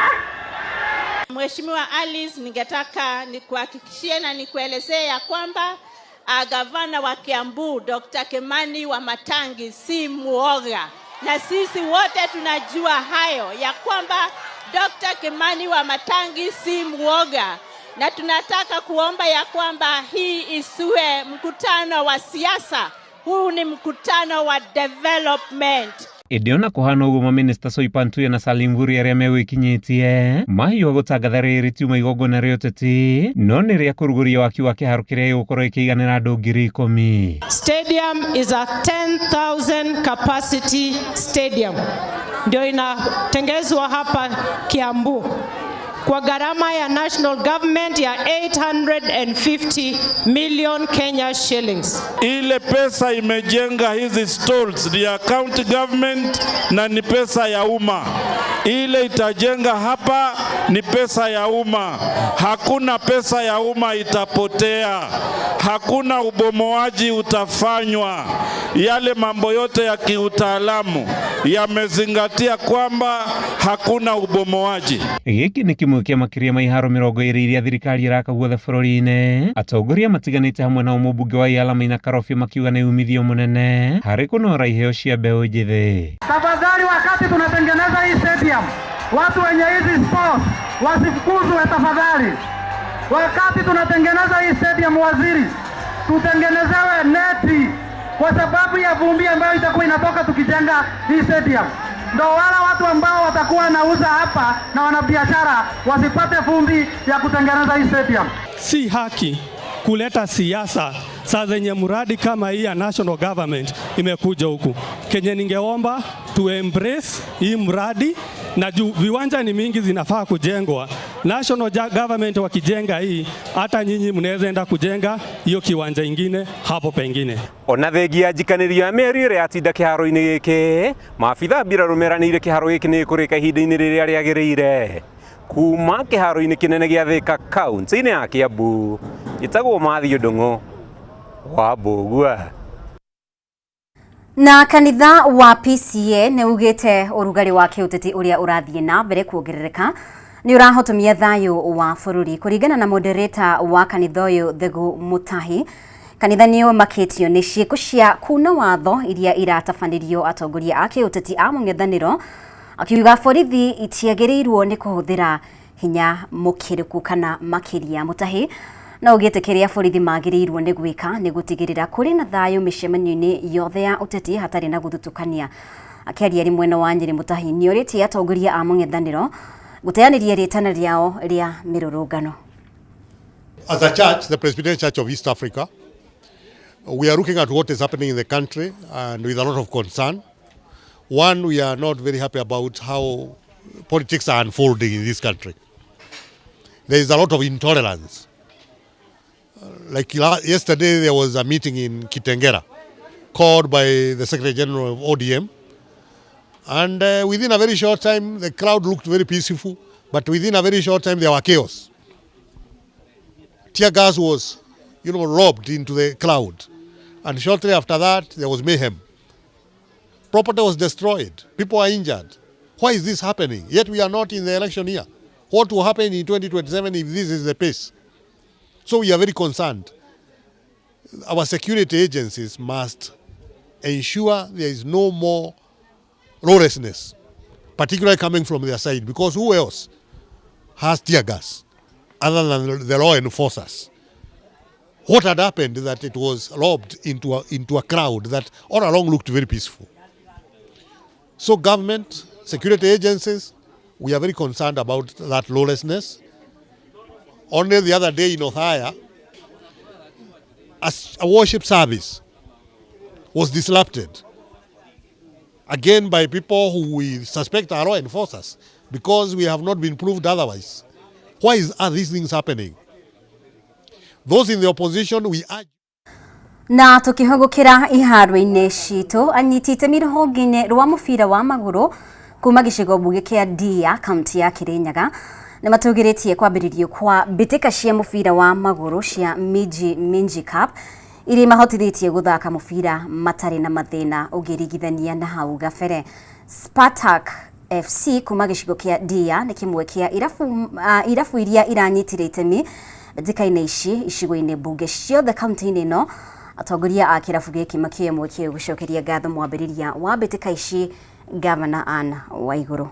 Mheshimiwa Alice, ningetaka nikuhakikishie na nikuelezee ya kwamba gavana wa Kiambu Dr. Kimani Wamatangi si muoga, na sisi wote tunajua hayo ya kwamba Dr. Kimani Wamatangi si muoga, na tunataka kuomba ya kwamba hii isiwe mkutano wa siasa, huu ni mkutano wa development. Ĩndĩ ona kũhana ũguo mamĩnĩsta Soipan Tuya na Salim Mvurya arĩa megwĩkinyĩtie mahiũha gũtangatha rĩrĩ tiuma igongona rĩa ũteti no nĩ rĩa kũrugũria waki wa kĩharo kĩrĩa gĩgũkorwo gĩkĩiganĩra andũ 10,000. Stadium is a 10,000 capacity stadium, ndio inatengezwa hapa Kiambu kwa gharama ya national government ya 850 million Kenya shillings. Ile pesa imejenga hizi stalls ni ya county government na ni pesa ya umma. Ile itajenga hapa ni pesa ya umma. Hakuna pesa ya umma itapotea. Hakuna ubomoaji utafanywa. Yale mambo yote ya kiutaalamu yamezingatia kwamba hakuna ubomoaji. Gĩkĩ nĩ kĩmwe kĩa makĩria ma iharo 20 iria thirikari ĩraka guothe bũrũri-inĩ. Atongoria matiganĩte hamwe na mũmbunge wa Yala Maina Karobia makiuga nĩ umithio mũnene harĩ kũnora iheo cia mbeũ njĩthĩ. Tafadhali, wakati tunatengeneza hii stadium, watu wenye hizi sports wasifukuzwe tafadhali. Wakati tunatengeneza hii stadium, waziri, tutengenezewe neti kwa sababu ya vumbi ambayo itakuwa inatoka tukijenga hii stadium. Ndo wala watu ambao watakuwa wanauza hapa na wanabiashara wasipate vumbi ya kutengeneza hii stadium. Si haki kuleta siasa saa zenye mradi kama hii ya national government imekuja huku. Kenye ningeomba tu embrace hii mradi na juu viwanja ni mingi zinafaa kujengwa. National government wakijenga hii, hata nyinyi mnaweza enda kujenga hiyo kiwanja ingine hapo pengine. Ona thengia njikanĩrio ya mĩario ĩrĩa yatinda kĩharo-inĩ gĩkĩ, maabitha mbirarũ meranĩire kĩharo gĩkĩ nĩ gĩkũrĩka ihinda-inĩ rĩrĩa rĩagĩrĩire. Kuma kĩharo-inĩ kĩnene gĩa Thĩka kaunti-inĩ ya Kiambu, njĩtagwo Mathiũ Ndung'u wa Mbũgua. Na kanitha wa PCA nĩ ugĩte ũrugarĩ wa kĩũteti ũrĩa ũrathiĩ na mbere kuongerereka nĩ ũrahotomia thayũ wa bũrũri. Kũringana na moderator wa kanitha ũyũ Thegu Mutahi, kanitha nĩ ũmakĩtio nĩ ciĩko cia kuna watho iria iratabanĩrio atongoria a kĩũteti a mũng'ethanĩro, akiuga borithi itiagĩrĩirwo nĩ kũhũthĩra hinya mũkĩrũku kana makĩria. Mutahi na ugĩte kĩrĩa borithi magĩrĩirwo nĩ gwĩka nĩ gũtigĩrĩra kũrĩ na thayũ mĩcemanio-inĩ yothe ya ũteti hatarĩ na gũthutũkania. Akĩaria arĩ mwena wa Nyĩrĩ, Mutahi nĩorĩtie atongoria a mũng'ethanĩro gũteanĩria rĩtana rĩao rĩa mĩrũrũngano. As a church, the Presbyterian Church of East Africa, we are looking at what is happening in the country and with a lot of concern. One, we are not very happy about how politics are unfolding in this country. There is a lot of intolerance. Like yesterday, there was a meeting in Kitengera called by the Secretary General of ODM. And within a very short time, the crowd looked very peaceful, but within a very short time, there were chaos. Tear gas was, lobbed into the crowd. And shortly after that, there was mayhem. Property was destroyed. People are injured. Why is this happening? Yet we are not in the election year. What will happen in 2027 if this is the pace? So we are very concerned. Our security agencies must ensure there is no more lawlessness, particularly coming from their side, because who else has tear gas other than the law enforcers? What had happened is that it was lobbed into a crowd that all along looked very peaceful. So government, security agencies, we are very concerned about that lawlessness. Only the other day in Othaya, a worship service was disrupted, again by people who we suspect are law enforcers, because we have not been proved otherwise. Why are these things happening? Those in the opposition, we urge. Na tukihũgũkĩra iharo-inĩ citũ, anyiti itemi rũhonge-inĩ rwa mũbira wa magũrũ kuma gĩcigo mbunge kĩa Ndia kaunti ya Kirinyaga nĩ matũgĩrĩtie kwambĩrĩrio kwa mbĩtĩka cia mũbira wa magũrũ cia Minji Minji Cup iria imahotithĩtie gũthaka mũbira matarĩ na mathĩna ũngĩringithania na hau gabere. Spartak FC kuma gĩcigo kĩa Ndia nĩ kĩmwe kĩa irabu iria iranyitire itemi mbĩtĩka-inĩ ici icigo-inĩ mbunge ciothe kaunti-inĩ ĩno. Atongoria a kĩrabu gĩkĩ makĩoya mweke ũyũ gũcokeria ngatho mwambĩrĩria wa mbĩtĩka ici Gavana Anne Waiguru.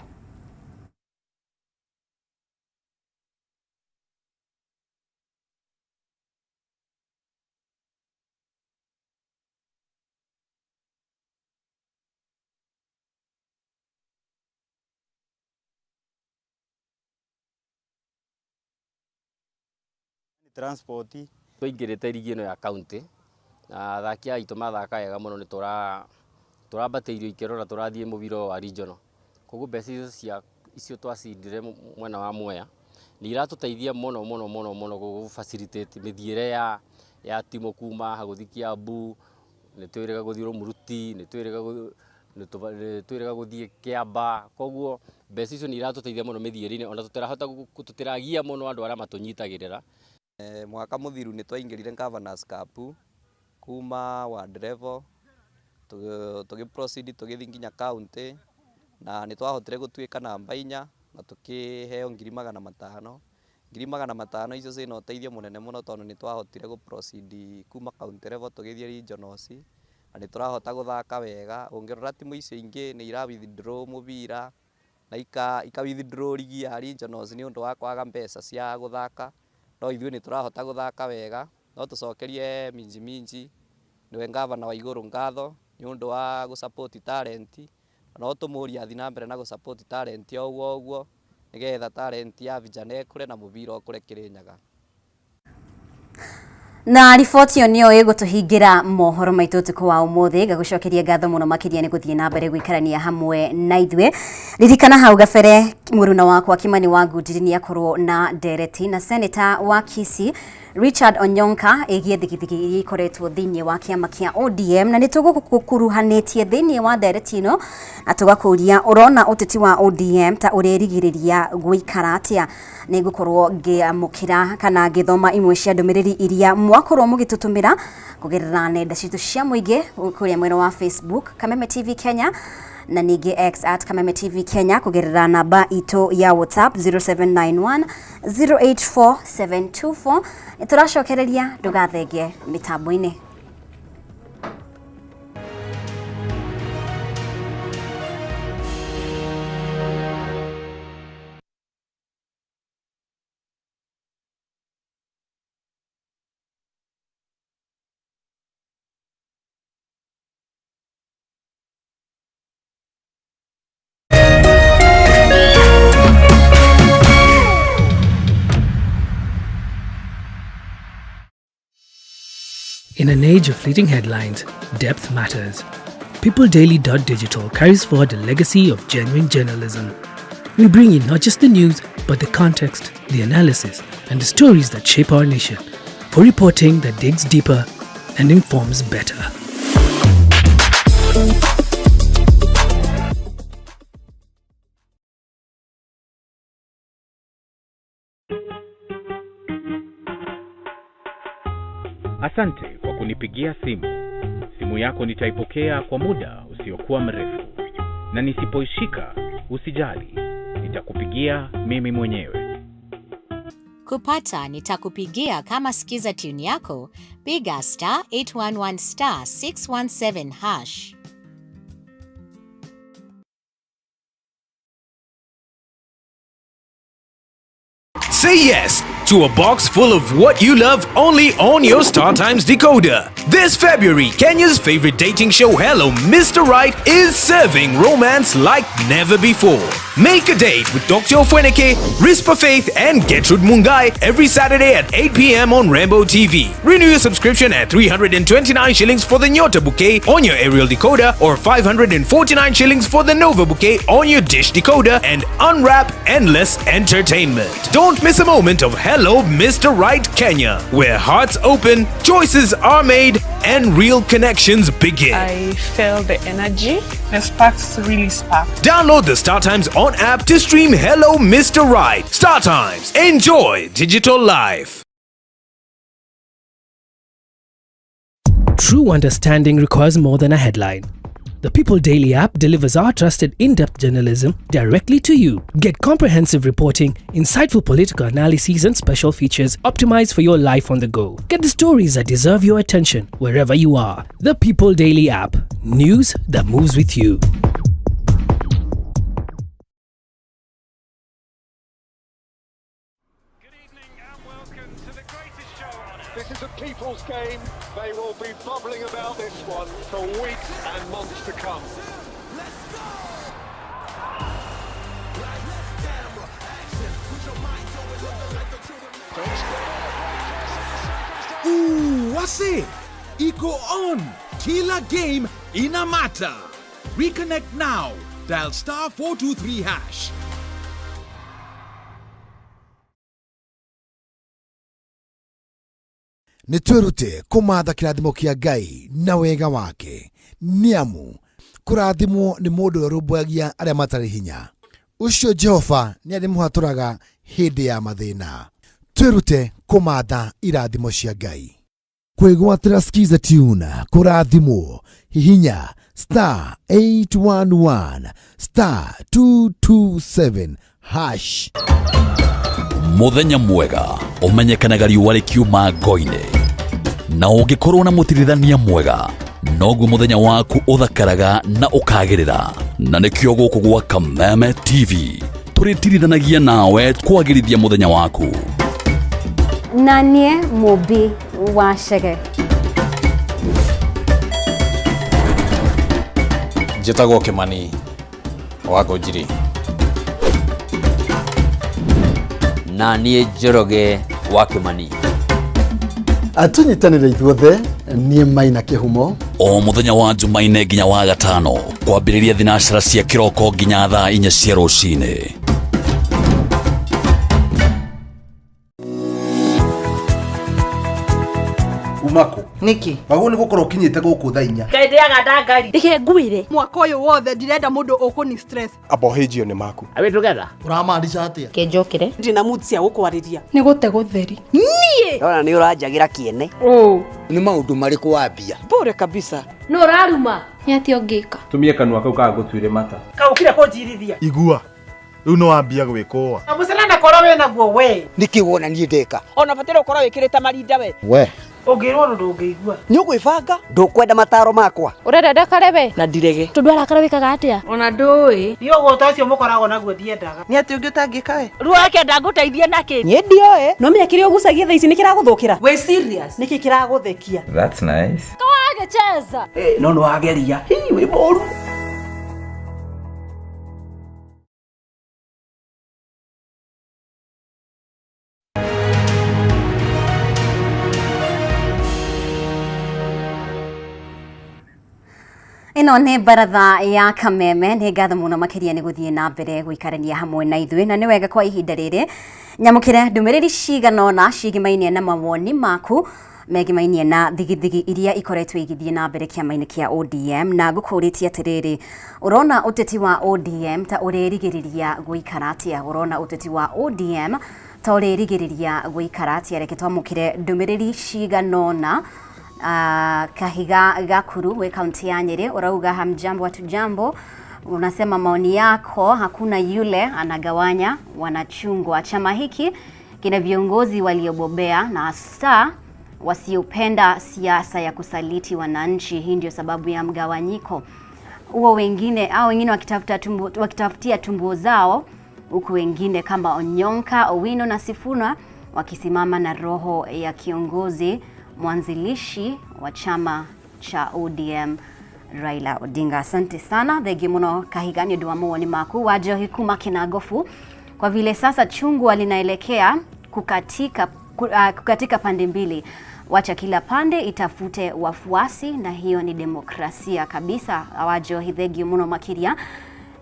Transport twaingĩrĩte rigi ĩno ya county na athaki aitũ mathaka wega mũno nĩ tũrambatĩirio ikĩro na tũrathiĩ mũbira wa regional. Koguo mbeca icio cia icio twacindire mwena wa Mwea nĩ iratũteithia mũno mũno mũno mũno gũ facilitate mĩthiĩre ya timu kuma haha gũthiĩ Kiambu, nĩ twĩrĩga gũthiĩ Rũmuruti, nĩ twĩrĩga gũthiĩ Kĩamba. Koguo mbeca icio nĩ iratũteithia mũno mĩthiĩre-inĩ, ona tũtirahota tũtiragia mũno andũ arĩa matũnyitagĩrĩra. Mwaka mũthiru nĩ twaingĩrire Governors Cup kuma ward level tũgĩ proceed tũgĩthiĩ nginya county na nĩ twahotire gũtuĩka namba 4 na tũkĩheo 500,000. 500,000 icio ciĩna ũteithio mũnene mũno tondũ nĩ twahotire gũ proceed kuma county level tũgĩthiĩ regionals na nĩ tũrahota gũthaka wega. Ũngĩrora timu icio ingĩ nĩ ira withdraw mũbira na ika withdraw rigi ya regionals nĩ ũndũ wa kwaga mbeca cia gũthaka, no ithuĩ nĩ tũrahota gũthaka wega. No tũcokerie Minji Minji nĩwe gavana wa Igũrũ ngatho nĩ ũndũ wa gũ support talent, no tũmũrie athiĩ na mbere na gũ support talent o ũguo ũguo nĩgetha talent ya vijana ĩkũre na mũbira ũkũre Kĩrĩnyaga. Na riboti ĩyo nĩyo ĩgũtũhingĩra mohoro maitũ ũtukũ wa ũmũthĩ. Ngagũcokeria ngatho mũno makĩria nĩ gũthiĩ na mbere gũikarania hamwe na ithuĩ. Ririkana hau gabere mũruna wakwa Kimani wa Ngundiri nĩ akorwo na ndereti na seneta wa Kisii Richard Onyonka ĩgiĩ thigithigi iria ikoretwo thĩinĩ wa kĩama kĩa ODM, na nĩ tũgũkũkuruhanĩtie thĩinĩ wa ndereti ĩno na tũgakũria ũrona ũteti wa ODM ta ũrerigĩrĩria gũikara atĩa. Nĩ ngũkorwo ngĩamũkĩra kana ngĩthoma imwe cia ndũmĩrĩri iria mwakorwo mũgĩtũtũmĩra kũgerera nenda citũ cia mũingĩ kũrĩa mwena wa Facebook Kameme TV Kenya, na ningĩ X at Kameme TV Kenya, kũgerera namba itũ ya WhatsApp 0791 084724. Nĩ tũracokereria, ndũgathenge mĩtambo-inĩ. In an age of fleeting headlines, depth matters. PeopleDaily.digital carries forward the legacy of genuine journalism. We bring you not just the news, but the context, the analysis, and the stories that shape our nation, for reporting that digs deeper and informs better. Asante kwa kunipigia simu. Simu yako nitaipokea kwa muda usiokuwa mrefu, na nisipoishika usijali, nitakupigia mimi mwenyewe. Kupata nitakupigia kama skiza tune yako, piga star 811 star 617 hash. Say yes to a box full of what you love only on your Star Times decoder. This February, Kenya's favorite dating show Hello Mr. Right is serving romance like never before. Make a date with Dr. Ofweneke, Rispa Faith, and Gertrude Mungai every Saturday at 8 p.m. on Rambo TV. Renew your subscription at 329 shillings for the Nyota Bouquet on your aerial decoder or 549 shillings for the Nova Bouquet on your dish decoder and unwrap endless entertainment. Don't miss a moment of Hello Mr. Right Kenya, where hearts open, choices are made, and real connections begin. I felt the energy. The sparks really sparked. Download the Star Times On app to stream Hello Mr. Right. Star Times. Enjoy digital life. True understanding requires more than a headline. The People Daily app delivers our trusted in-depth journalism directly to you. Get comprehensive reporting, insightful political analyses, and special features optimized for your life on the go. Get the stories that deserve your attention wherever you are. The People Daily app. News that moves with you. This is a people's game. They will be bubbling about this one for weeks and months to come. Ooh, wase iko on. Kila game ina matter. Reconnect now. Dial star 423 hash. Nĩ twĩrute kũmatha kĩrathimo kĩa Ngai na wega wake, nĩ amu kũrathimwo nĩ mũndũ ũrĩa ũrũmbũyagia arĩa matarĩ hinya. Ũcio Jehova nĩ arĩmũhatũraga hĩndĩ ya mathĩna. Twĩrute kũmatha irathimo cia Ngai. Kwĩgwatĩra Skiza tune kũrathimwo, hihinya star 811 star 227 hash. Muthenya mwega ũmenyekanaga riũa rĩkiuma ngo-inĩ, na ũngĩkorwo na mũtirithania mwega noguo mũthenya waku ũthakaraga na ũkagĩrĩra. Na nĩkĩo gũkũ gwa Kameme TV tũrĩtirithanagia nawe kwagĩrithia mũthenya waku. Na niĩ Mũmbi wa Chege. Njĩtagwo Kimani wa Ngũnjiri. Na niĩ Njoroge wa Kimani. Tũnyitanĩre ithuothe, niĩ Maina Kĩhumo. O mũthenya wa Jumaine nginya wa gatano kwambĩrĩria thinacara cia kĩroko nginya thaa 4 cia rũcinĩ. Umako niki wagwo nĩ gũkorwo ũkinyĩte gũkũ thaa 4. Ngai ndĩaga ndangari. Reke ngwire mwaka ũyũ wothe ndirenda mũndũ ũkũni stress. Abohĩnjio nĩ maku. Are we together? Ũramaanisha atĩa? Kenjokere ndina mood cia gũkwarĩria. Nĩ gũte gũtheri. Niĩ ndona nĩ ũranjagĩra kĩene. Nĩ maũndũ marĩkũ wambia? Bure kabisa. Nũ ũraruma? Nĩ atĩa ũngĩka? Tumie kanua kau kagũtuire mata. Kaũkire kũnjirithia. Igua rĩu no wambia gwĩkũa. Mũcene na korwo wĩ naguo we. Nĩkĩ wona niĩ ndeka? Ona bataire ũkorwo wĩkĩrĩte marinda we. We Ũngĩrwo ũndũ ndũngĩigua. Nĩ ũgwĩbanga? Ndũkwenda mataro makwa? Ũrenda ndakare we? Na ndirege. Tondũ arakara wĩkaga atĩa? Ona ndũĩ. Niĩ ũgũta ũcio mũkoragwo naguo ndiendaga. Nĩ atĩ ũngĩ ũtangĩka we? Ruo akenda ngũteithie nakĩ? Niĩ ndioĩ. No menya kĩrĩa ũgucagia thaa ici nĩ kĩragũthũkĩra. Wĩ serious? Nĩkĩ kĩragũthekia? That's nice. Kawagĩcheza. No nĩ wageria. Hii wĩ mũru. Ĩno nĩ baratha ya Kameme. Nĩ ngatho mũno makĩria nĩ gũthiĩ na mbere gũikarania hamwe na ithuĩ, na nĩ wega kwa ihinda rĩrĩ nyamũkĩre ndũmĩrĩri cigana ũna cigimainie na mawoni maku megimainie na thigithigi iria ikoretwo igĩthiĩ na mbere kĩama-inĩ kĩa ODM. Na ngũkũrĩtie atĩrĩrĩ, ũrona ũteti wa ODM ta ũrerigĩrĩria gũikara atĩa? Ũrona ũteti wa ODM ta ũrerigĩrĩria gũikara atĩa? Reke twamũkĩre ndũmĩrĩri cigana ũna. Kahiga Gakuru we kaunti ya Nyeri urauga hamjambo hatujambo, unasema maoni yako, hakuna yule anagawanya wanachungwa. Chama hiki kina viongozi waliobobea na hasa wasiopenda siasa ya kusaliti wananchi. Hii ndio sababu ya mgawanyiko huo, wengine au wengine wakitafutia tumbo zao, huku wengine kama Onyonka, Owino na Sifuna wakisimama na roho ya kiongozi mwanzilishi wa chama cha ODM Raila Odinga. Asante sana, thengi muno Kahiga nĩ ũndũ wa mawoni maku. Wanjohi kuma Kinagofu, kwa vile sasa chungwa linaelekea kukatika pande mbili, wacha kila pande itafute wafuasi, na hiyo ni demokrasia kabisa. Wanjohi, thengi muno makiria.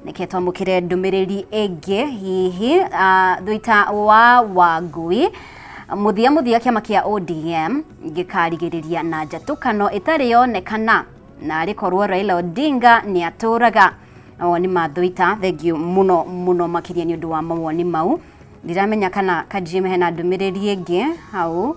Nĩke twamũkĩre ndũmĩrĩri ĩngĩ hihi. Thuita wa Wangui, muthia muthia kĩama kĩa ODM gĩkarigĩrĩria na njatũkano ĩtarĩ yonekana, na arĩ korwo Raila Odinga nĩ atũraga. Mawoni ma Thuita, thengiũ mũno mũno makĩria nĩ ũndũ wa mawoni mau. Ndiramenya kana Kajim hena ndũmĩrĩri ĩngĩ hau.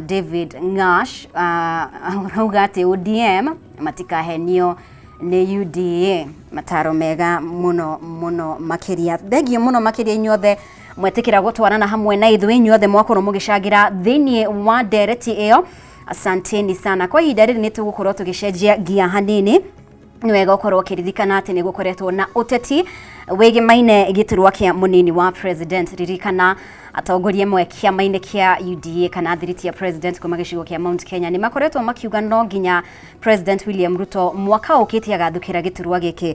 David Ngash arauga atĩ ODM matikahenio nĩ UDA. Mataro mega mũno mũno makĩria, thengiũ mũno makĩria inyuothe mwetĩkĩra gũtwarana hamwe na ithuĩ, inyuothe mwakorwo mũgĩcangĩra thĩinĩ wa ndereti ĩyo, asanteni sana. Kwa ihinda rĩrĩ nĩ tũgũkorwo tũgĩcenjia ngia hanini. Nĩ wega ũkorwo ũkĩririkana atĩ nĩ gũkoretwo na ũteti wĩgĩmaine gĩturwa kĩa mũnini wa president. Ririkana atongoria amwe kĩama-inĩ kĩa UDA kana thiriti ya president kuma gĩcigo kĩa Mount Kenya nĩ makoretwo makiuga no nginya President William Ruto mwaka ũkĩte agathukĩra gĩturwa gĩkĩ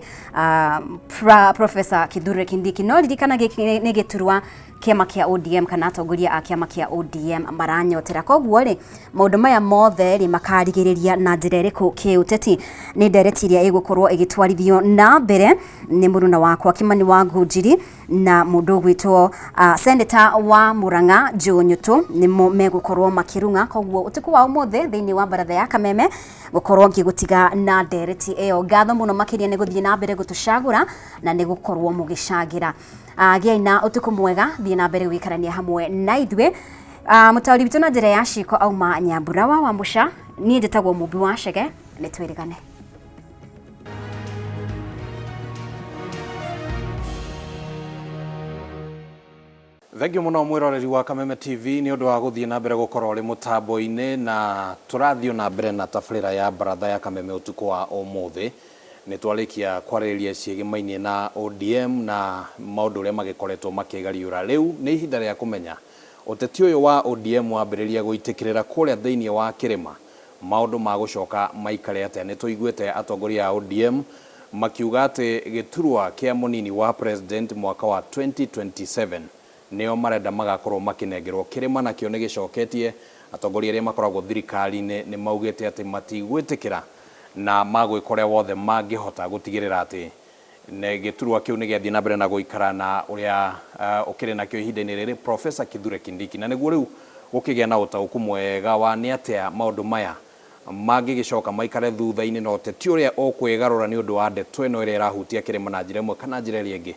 Professor Kithure Kindiki. No ririkana gĩkĩ nĩ gĩturwa kĩama kĩa ODM kana atongoria a kĩama kĩa ODM maranyotera. Koguo rĩ, maũndũ maya mothe rĩ makarigĩrĩria na njĩra ĩrĩkũ kĩũteti? Nĩ ndereti ĩrĩa ĩgũkorwo ĩgĩtwarithio na mbere nĩ mũruna wakwa Kimani wa Ngunjiri na mũndũ ũgwĩtwo Senator wa Murang'a Joe Nyutu, nĩmo megũkorwo makĩrung'a. Koguo ũtukũ wa ũmũthĩ thĩinĩ wa baratha ya Kameme gũkorwo ngĩgũtiga na ndereti ĩyo. Ngatho mũno makĩria nĩ gũthiĩ na mbere gũtũcagũra na nĩ gũkorwo mũgĩcangĩra. Gĩai na ũtukũ mwega, thiĩ na mbere gũikarania hamwe na ithuĩ. Mũtaũri witũ na njĩra ya ciko auma Nyambura wa Wamũca, niĩ njĩtagwo Mũmbi wa Chege, nĩ twĩrĩgane. Thengiũ mũno mwĩroreri wa Kameme TV nĩ ũndũ wa gũthiĩ na mbere gũkorwo ũrĩ mũtambo-inĩ, na tũrathiĩ na mbere na tabarĩra ya baratha ya Kameme ũtukũ wa ũmũthĩ. Nĩ twarĩkia kwarĩrĩria ciĩgĩmainie na ODM na maũndũ ũrĩa magĩkoretwo makĩgariũra. Rĩu nĩ ihinda rĩa kũmenya ũteti ũyũ wa ODM wambĩrĩria gũitĩkĩrĩra kũrĩa thĩinĩ wa kĩrĩma, maũndũ ma gũcoka maikare atĩa. Nĩ tũiguĩte atongoria a ODM makiuga atĩ gĩturwa kĩa mũnini wa president mwaka wa 2027 nĩo marenda magakorwo makĩnengerwo kĩrĩma, nakĩo nĩ gĩcoketie Atongoria arĩa makoragwo thirikari-inĩ nĩ maugĩte atĩ matigwĩtĩkĩra na magwĩka ũrĩa wothe mangĩhota gũtigĩrĩra atĩ gĩturwa kĩu nĩ gĩathiĩ na mbere na gũikara na ũrĩa ũkĩrĩ nakĩo ihinda-inĩ rĩrĩ Professor Kithure Kindiki. Na nĩguo rĩu gũkĩgĩa na ũtaũku mwega wa nĩ atĩa maũndũ maya mangĩgĩcoka maikare thutha-inĩ na ũteti ũrĩa ũkwĩgarũra nĩ ũndũ wa ndeto ĩno ĩrĩa ĩrahutia kĩrĩma na njĩra ĩmwe kana njĩra ĩrĩa ĩngĩ.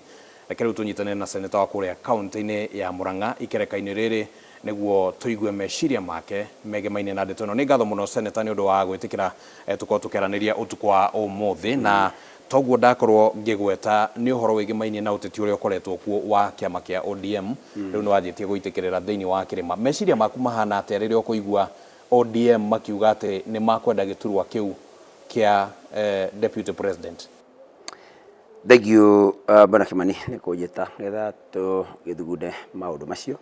Reke rĩu tũnyitanĩre na seneta wa kũrĩa kaunti-inĩ ya Murang'a ikereka-inĩ rĩrĩ nĩguo tũigue meciria make megemaine na ndeto ĩno. Nĩ ngatho mũno seneta nĩ ũndũ wa gwĩtĩkĩra tũkorwo tũkĩaranĩria ũtukũ wa ũmũthĩ, na toguo ndakorwo ngĩgweta nĩ ũhoro wĩgĩmainie na ũteti ũrĩa ũkoretwo kuo wa kĩama kĩa ODM. Rĩu nĩ wanjĩtie gũitĩkĩrĩra thĩinĩ wa kĩrĩma. Meciria maku mahana atĩa rĩrĩa ũkũigua ODM makiuga atĩ nĩ makwenda gĩturwa kĩu kĩa deputy president? Thank you Bwana Kimani nĩ kũnjĩta nĩgetha tũgĩthugunde maũndũ macio.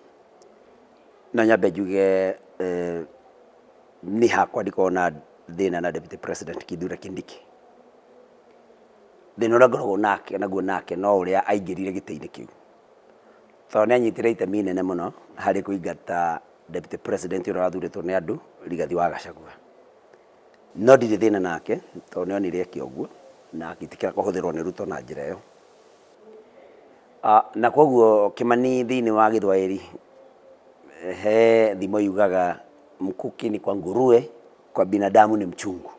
No nyambe njuge niĩ hakwa ndikoragwo na thĩna na Deputy President Kithure Kindiki. Thĩna ũrĩa ngoragwo nake naguo nake no ũrĩa aingĩrire gĩtĩ-inĩ kĩu, tondũ nĩ anyitire itemi inene mũno harĩ kũingata Deputy President ũrĩa wathurĩtwo nĩ andũ Rigathi wa Gachagua. No ndirĩ thĩna nake tondũ nĩ onire eke ũguo na agĩtĩkĩra kũhũthĩrwo nĩ Ruto na njĩra ĩyo. Na koguo Kimani thĩinĩ wa Gĩthwaĩri he thimo yugaga mkuki ni kwa nguruwe kwa binadamu ni mchungu.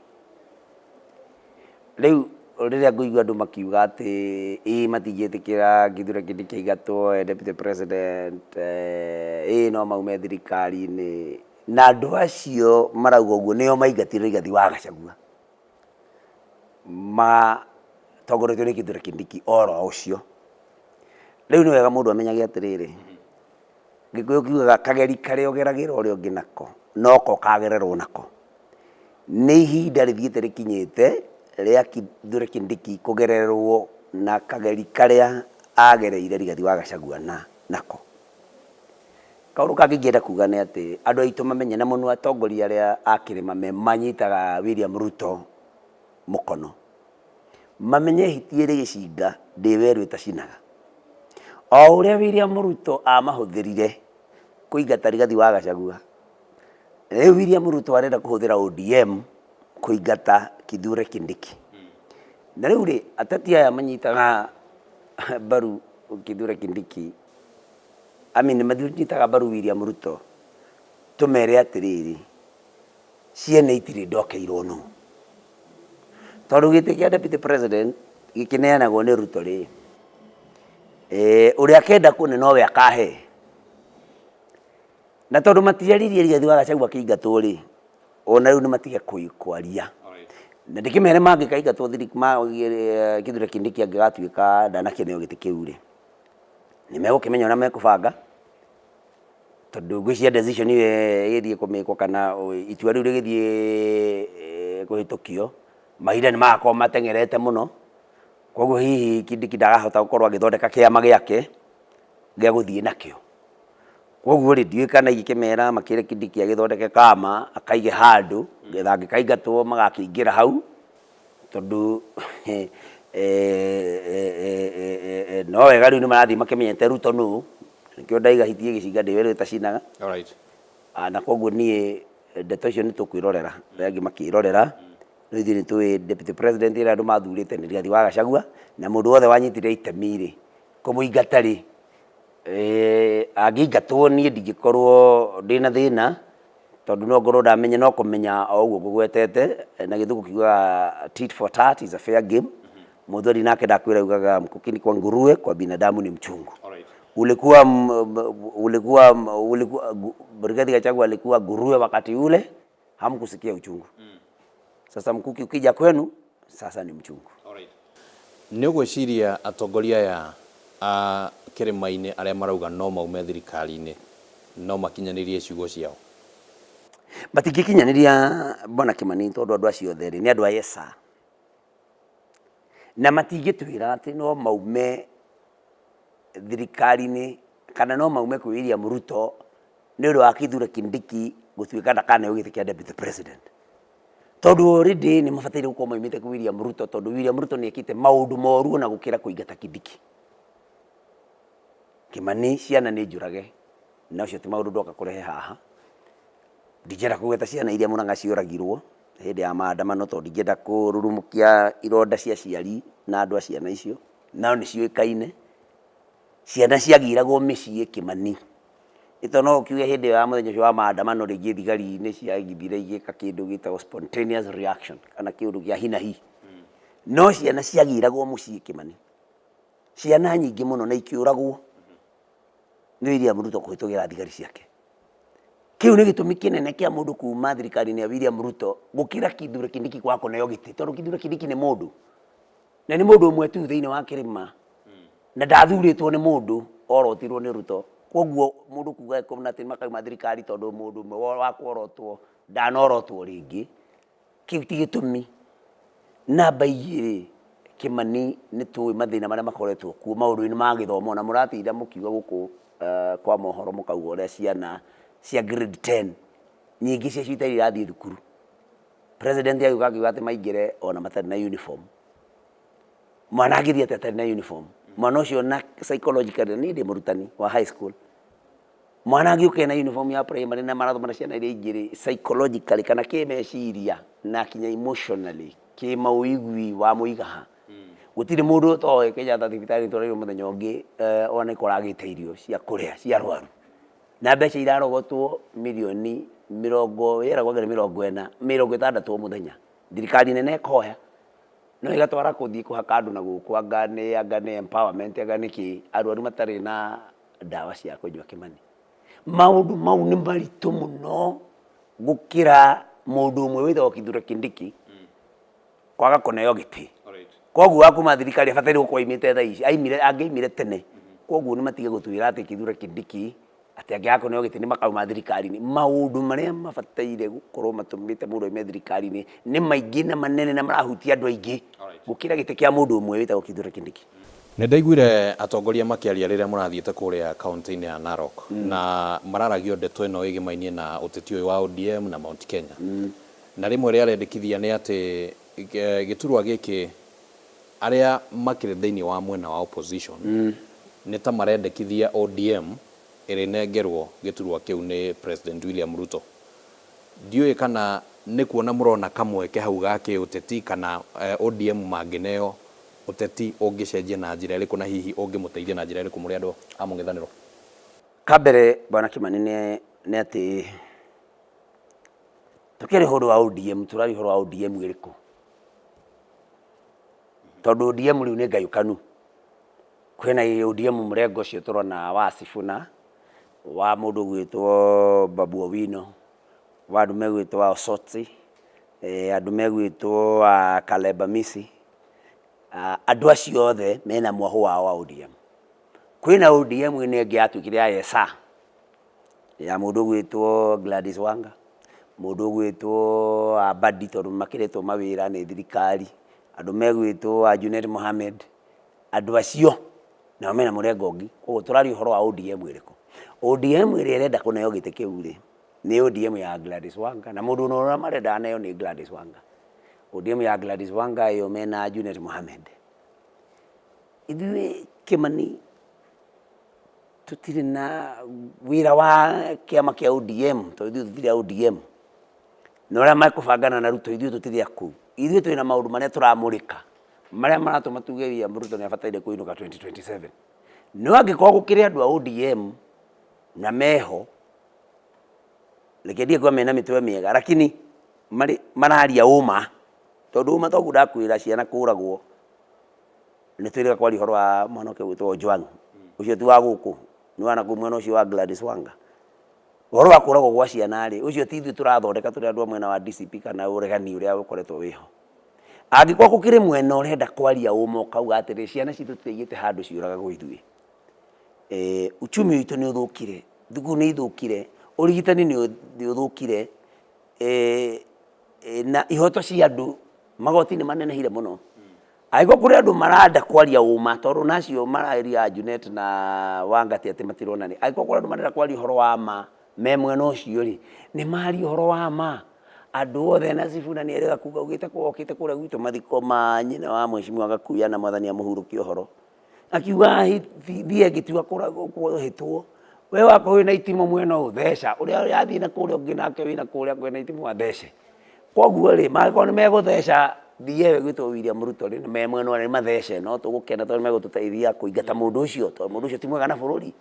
Rĩu rĩrĩa ngũigua andũ makiuga atĩ ĩĩ matingĩtĩkĩra Kithure Kindiki aingatwo e deputy president, ĩĩ no maume thirikari-inĩ, na andũ acio marauga ũguo nĩo maingatire Rigathi wa Gachagua matongoretio nĩ Kithure Kindiki oro ũcio. Rĩu nĩ wega mũndũ amenyage atĩrĩrĩ, Gĩkũyũ kiugaga kageri karĩa ũgeragĩra ũrĩa ũngĩ nako noko kagererwo nako. Nĩ ihinda rĩthiĩte rĩkinyĩte rĩa Kithure Kindiki kũgererwo na kageri karĩa agereire Rigathi wa Gachagua na nako. Kaũndũ kangĩ ingĩenda kuga nĩ atĩ andũ aitũ mamenye na mũno atongoria arĩa a kĩrĩma me manyitaga William Ruto mũkono, mamenye hiti ĩrĩ gĩcinga ndĩ werũ ĩtacinaga. O ũrĩa William Ruto amahũthĩrire kũingata Rigathi wa Gachagua, rĩu William Ruto arenda kũhũthĩra ODM kũingata Kithure Kindiki. Na rĩu rĩ, ateti aya manyitaga mbaru Kithure Kindiki, I mean manyitaga mbaru William Ruto, tũmere atĩrĩrĩ, ciene itirĩ ndokeirwo nũ. Tondũ gĩtĩ kĩa deputy president gĩkĩneanagwo nĩ Ruto rĩ, ũrĩa akenda kũne nowe akahe. Na tondũ matiaririe Rigathi wa Gachagua akĩingatwo rĩ, ona rĩu nĩ matige kwaria. Na ndĩkĩmere mangĩkaingatwo Kithure Kindiki angĩgatuĩka ndanakĩneo gĩtĩ kĩu rĩ, nĩ megũkĩmenya ũrĩa mekũbanga, tondũ ngwĩciria decision ĩyo ĩgĩthiĩ kũmĩkwo kana itua rĩu rĩgĩthiĩ kũhĩtũkio, mahinda nĩ magakorwo mateng'erete mũno, koguo hihi Kindiki ndagahota gũkorwo agĩthondeka kĩama gĩake gĩa gũthiĩ nakĩo. Koguo rĩ, ndiũĩ kana ingĩkĩmera makĩre Kindiki agĩthondeke kama akaige handũ getha angĩkaingatwo magakĩingĩra hau, tondũ no wega rĩu nĩ marathiĩ makĩmenyete Ruto nũ, nĩkĩo ndaiga hiti ĩgĩcinga ndĩ werũ ĩtacinaga. Na koguo niĩ ndeto icio nĩ tũkwĩrorera, arĩa angĩ makĩrorera, no ithuĩ nĩ tũĩ deputy president ĩrĩa andũ mathurĩte nĩ Rigathi wa Gachagua, na mũndũ wothe wanyitire itemi rĩ, kũmũingata rĩ, angĩingatwo niĩ ndingĩkorwo ndĩna thĩna, tondũ no ngorwo ndamenya no kũmenya o ũguo ngũgwetete, na gĩthũngũ kiugaga tit for tat is a fair game. Mũthoni nake ndakwĩra ugaga mkuki ni kwa nguruwe kwa binadamu ni mchungu. Ulikuwa ulikuwa ulikuwa Rigathi Gachagua alikuwa nguruwe wakati ule, hamkusikia uchungu. Sasa mkuki ukija kwenu sasa ni mchungu. Nĩ ũgwĩciria atongoria aya a kĩrĩma-inĩ arĩa marauga no maume thirikari-inĩ no makinyanĩrie ciugo ciao? Matingĩkinyanĩria Bwana Kimani, tondũ andũ acio othe rĩ nĩ andũ a yesa, na matingĩtwĩra atĩ no maume thirikari-inĩ kana no maume kwĩ William Ruto nĩ ũndũ wa Kithure Kindiki gũtuĩka ndakaneo gĩtĩ kĩa deputy president, tondũ already nĩ mabataire gũkorwo maumĩte kwĩ William Ruto, tondũ William Ruto nĩ ekĩte maũndũ moru ona gũkĩra kũingata Kindiki. Kimani, ciana nĩ njũrage, na ũcio ti maũndũ ndoka kũrehe haha. Ndingĩenda kũgweta ciana iria Murang'a cioragirwo hĩndĩ ya maandamano tondũ ndingĩenda kũrurumũkia ironda cia aciari na andũ a ciana icio, no nĩ ciũĩkaine. Ciana ciagiragwo mĩciĩ Kĩmani. Ĩto no ũkiuge hĩndĩ ĩyo ya mũthenya ũcio wa maandamano rĩngĩ thigari nĩ ciagithire igĩka kĩndũ gĩtagwo spontaneous reaction kana kĩũndũ kĩa hi na hi. No ciana ciagiragwo mũciĩ Kĩmani. Ciana nyingĩ mũno na ikĩũragwo nĩ William Ruto kũhĩtũkĩra thigari ciake. Kĩu nĩ gĩtũmi kĩnene kĩa mũndũ kuma thirikari-inĩ ya William Ruto gũkĩra Kithure Kindiki kwaga kũneo gĩtĩ, tondũ Kithure Kindiki nĩ mũndũ na nĩ mũndũ ũmwe tu thĩinĩ wa kĩrĩma na ndathurĩtwo nĩ mũndũ, orotirwo nĩ Ruto. Koguo mũndũ kuga atĩ makauma thirikari tondũ mũndũ ũmwe wa kworotwo ndanorotwo rĩngĩ, kĩu ti gĩtũmi. Namba igĩrĩ, Kĩmani nĩ tũĩ mathĩna marĩa makoretwo kuo maũndũ-inĩ ma gĩthomo, na mũratinda mũkiuga gũkũ kwa mohoro mũkauga ũrĩa ciana cia grade 10 nyingĩ ciacio itarĩ irathiĩ thukuru. President agĩũka akiuga atĩ maingĩre ona matarĩ na uniform. Mwana angĩthiĩ atĩa atarĩ na uniform? Mwana ũcio na psychologically, niĩ ndĩ mũrutani wa high school, mwana angĩũka ena uniform ya primary na marathoma na ciana iria ingĩ rĩ, psychologically kana kĩmeciria na kinya emotionally kĩmaũigui wa mũigaha gũtirĩ mũndũ ũtoĩ Kenyatta thibitarĩ twarĩirwo mũthenya ũngĩ ona nĩ kũragĩte irio cia kũrĩa cia arwaru na mbeca irarogotwo mirioni mĩrongo yeragwo anga nĩ mĩrongo ĩna mĩrongo ĩtandatũ o mũthenya thirikari nene ĩkoya no ĩgatwara kũthiĩ kũhaka andũ na gũkũ anga nĩ anga nĩ empowerment anga nĩ kĩ arwaru matarĩ na ndawa cia kũnyua Kĩmani. Maũndũ mau nĩ maritũ mũno gũkĩra mũndũ ũmwe wĩtagwo Kithure Kindiki kwaga kũneo gĩtĩ. Koguo wa kuma thirikari abataire gũkorwo aimĩte thaa ici, aimire angĩaimire tene. Koguo nĩ matige gũtwĩra atĩ Kithure Kindiki atĩ angĩaga kũneo gĩtĩ nĩ makauma thirikari-inĩ. Maũndũ marĩa mabataire gũkorwo matũmĩte mũndũ aime thirikari-inĩ nĩ maingĩ na manene na marahutia andũ aingĩ gũkĩra gĩtĩ kĩa mũndũ ũmwe wĩtagwo Kithure Kindiki. Nĩ ndaiguire atongoria makĩaria rĩrĩa mũrathiĩte kũrĩa kaũntĩ-inĩ ya Narok na mararagio ndeto ĩno ĩgĩmainie na ũteti ũyũ wa ODM na Mount Kenya. Na rĩmwe rĩarendekithia nĩ atĩ gĩturwa gĩkĩ arĩa makĩrĩ thĩinĩ wa mwena wa opposition nĩ ta marendekithia ODM ĩrĩnengerwo gĩturwa kĩu nĩ President William Ruto. Ndiũĩ kana nĩ kuona mũrona kamweke hau ga kĩũteti kana ODM mangĩneo ũteti ũngĩcenjia na njĩra ĩrĩkũ na hihi ũngĩmũteithia na njĩra ĩrĩkũ mũrĩ andũ a mũng'ethanĩro? Kambere Bwana Kimani nĩ nĩ atĩ tũkĩaria ũhoro wa ODM tũraria ũhoro wa ODM ĩrĩkũ? Tondũ ODM rĩu nĩ ngayũkanu. Kwĩna ODM mũrengo ũcio tũrona wa Sifuna, wa mũndũ ũgwĩtwo Babu Owino, wa andũ megwĩtwo Osotsi, andũ megwĩtwo a Caleb Amisi, andũ acio othe mena mwahũ wao wa ODM. Kwĩna ODM ĩno ĩngĩ yatuĩkire ya Yesa, ya mũndũ ũgwĩtwo Gladys Wanga, mũndũ ũgwĩtwo Abadi tondũ makĩretwo mawĩra nĩ thirikari, andũ megwĩtwo a Junet Mohamed, andũ acio nao mena mũrengo ũngĩ. Koguo tũraria ũhoro wa ODM ĩrĩkũ? ODM ĩrĩa ĩrenda kũneo gĩtĩ kĩu rĩ, nĩ ODM ya Gladys Wanga na mũndũ ũrĩa marenda aneo nĩ Gladys Wanga. ODM ya Gladys Wanga ĩyo mena Junet Mohamed. Ithuĩ Kĩmani tũtirĩ na wĩra wa kĩama kĩa ODM tondũ ithuĩ tũtirĩ a ODM. Na ũrĩa mekũbangana na Ruto ithuĩ tũtirĩ a kũu. Ithuĩ twĩna maũndũ marĩa tũramũrĩka marĩa maratũma tuge William Ruto nĩ abataire kũinũka 2027. No angĩkorwo gũkĩrĩ andũ a ODM na meho, reke ndige kuga mena mĩtwe mĩega lakini marĩ mararia ũma tondũ ũma toguo ndakwĩra ciana kũragwo nĩ twĩrĩga kwaria ũhoro wa mwanake ũgwĩtwo Ojwang ũcio ti wa gũkũ nĩ wa nakũu mwena ũcio wa Gladys Wanga ũhoro wa kũragwo gwa ciana rĩ ũcio ti ithuĩ tũrathondeka tũrĩ andũ a mwena wa DCP kana ũregani ũrĩa ũkoretwo wĩho angĩkorwo gũkĩrĩ mwena ũrenda kwaria ũma ũkauga atĩrĩ ciana citũ tũtigĩte handũ ciũragagwo ithuĩ eh, uchumi witũ nĩ ũthũkire thukuru nĩ ithũkire ũrigitani nĩ ũthũkire eh, eh, na ihoto cia andũ magoti nĩ manenehire mũno angĩkorwo kũrĩ andũ maranda kwaria ũma tondũ nacio mararia Junet na Wangati atĩ matirona nĩ angĩkorwo kũrĩ andũ marenda kwaria ũhoro wa ma me mwena ũcio rĩ nĩ marie ũhoro wa ma andũ othe na Sifuna nĩ erĩga kuga augĩte okĩte kũrĩa gwitũ mathiko ma nyina wa mheshimiwa Gakuya na mwathani amũhurũkie ũhoro akiuga thiĩ ngĩtua kũhĩtwo We wakorwo wĩna itimũ mwena ũyũ theca, ũrĩa ũrathiĩ na kũrĩa ũngĩ nake wĩna kũrĩa kwĩna itimũ athece. Koguo rĩ, mangĩkorwo nĩ megũtheca DA gwĩtwo William Ruto rĩ, me mwena ũrĩa nĩ mathece, no tũgũkena tondũ nĩ megũtũteithia kũingata mũndũ ũcio, tondũ mũndũ ũcio ti mwega na bũrũri.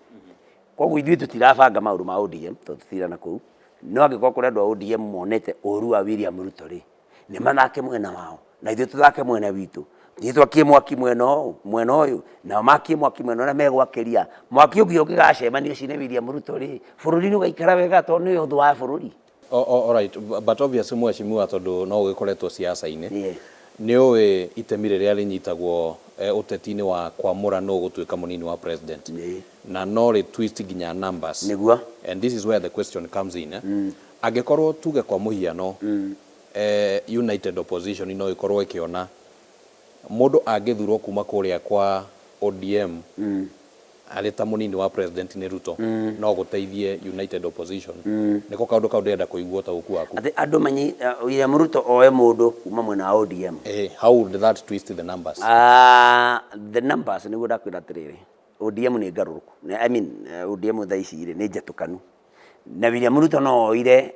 Koguo ithuĩ tũtirabanga maũndũ ma ODM tondũ tũtirĩ na kũu, no angĩkorwo kũrĩ andũ a ODM monete ũru wa William Ruto rĩ, nĩ mathake mwena wao na ithuĩ tũthake mwena witũ. Ithuĩ twakie mwaki mwena ũyũ, mwena ũyũ, nao makie mwaki mwena ũrĩa megwakĩria. Mwaki ũngĩ ũngĩgacemania ũcine William Ruto rĩ, bũrũri nĩ ũgaikara wega tondũ nĩwe ũthũ wa bũrũri. Alright, but obviously mheshimiwa tondũ no ũgĩkoretwo siasa-inĩ, nĩ ũĩ itemi rĩrĩa rĩnyitagwo ũteti-inĩ wa kwamũra nũ ũgũtuĩka mũnini wa president na no rĩ twist nginya numbers. Nĩguo. And this is where the question comes in. Angĩkorwo tuge kwa mũhiano United Opposition no ĩkorwo ĩkĩona mũndũ angĩthurwo kuma kũrĩa kwa ODM arĩ ta mũnini wa president nĩ Ruto no gũteithie United Opposition. Nĩko kaũndũ kau ndĩrenda kũigua ũtaũku waku. Atĩ andũ manyi William Ruto oe mũndũ kuma mwena wa ODM. How would that twist the numbers? The numbers nĩguo ndakwĩra atĩrĩrĩ, ODM nĩ ngarũrũku. I mean, ODM thaa ici rĩ nĩ njatũkanu. Na William Ruto no oire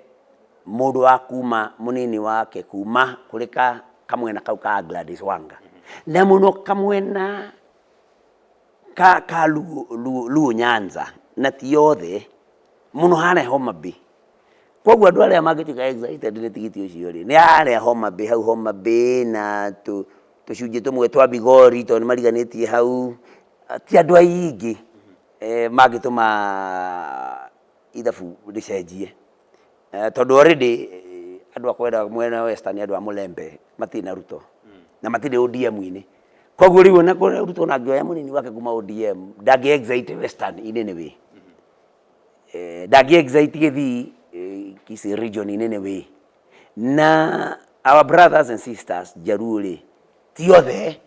mũndũ wa kuma mũnini wake kuma kũrĩ ka kamwena kau ka Gladys Wanga. Na mũno kamwena ka ka Luo, Luo, Luo Nyanza na ti othe mũno harĩa Homa Bay. Koguo andũ arĩa mangĩtuĩka excited nĩ tigiti ũcio rĩ, nĩ harĩa Homa Bay, hau Homa Bay na tũcunjĩ tũmwe twa Migori tondũ nĩ mariganĩtie hau, ti andũ aingĩ mangĩtũma ithabu rĩcenjie. Tondũ already andũ a kwenda mwena wa Western andũ a Mulembe matirĩ na Ruto na matirĩ ODM-inĩ. Koguo rĩu ona Ruto ona angĩoya mũnini wake kuma ODM ndangĩ excite Western in any way. Ndangĩ excite Gĩthii, Kisii region in any way. Na our brothers and sisters Jaluo rĩ, ti othe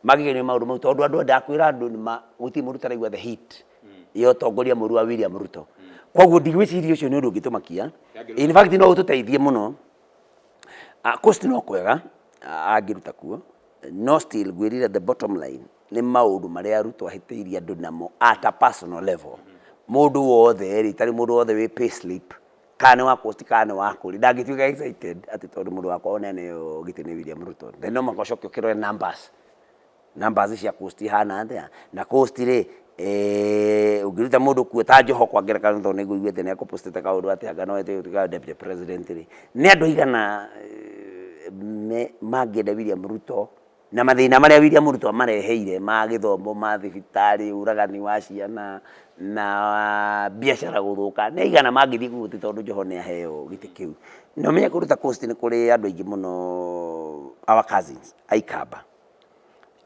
mangĩgerio maũndũ mau tondũ andũ ndakwĩra andũ nĩ gũtirĩ mũndũ ũtaraigua the heat ya ũtongoria mũru wa William Ruto. Koguo ndigwĩciria ũcio nĩ ũndũ ũngĩtũmakia. In fact no ũtũteithie mũno. Coast no kwega angĩruta kuo, no still ngwĩrire the bottom line nĩ maũndũ marĩa Ruto ahĩtĩirie andũ namo at a personal level. Mũndũ wothe rĩ, tarĩ mũndũ wothe wĩ payslip kana nĩ wa Coast kana nĩ wa kũrĩ, ndangĩtuĩka excited atĩ tondũ mũndũ wakwa oneneo gĩtĩ nĩ William Ruto. Then no mũhaka ũcoke ũkĩrore numbers. Numbers cia Coast ihana atĩa? Na Coast rĩ, ũngĩruta mũndũ kuo ta Joho kwa ngerekano tondũ nĩ ngũiguĩte nĩ akũpostĩte kaũndũ atĩ anga no ete gũtuĩka deputy president rĩ, nĩ andũ aigana mangĩenda William Ruto na mathĩna marĩa William Ruto amareheire ma gĩthomo, ma thibitarĩ, ũragani wa ciana na biacara gũthũka, nĩ aigana mangĩthiĩ kuo tondũ Joho nĩ aheo gĩtĩ kĩu. Na ũmenye kũndũ ta Coast nĩ kũrĩ andũ aingĩ mũno our cousins Aikamba.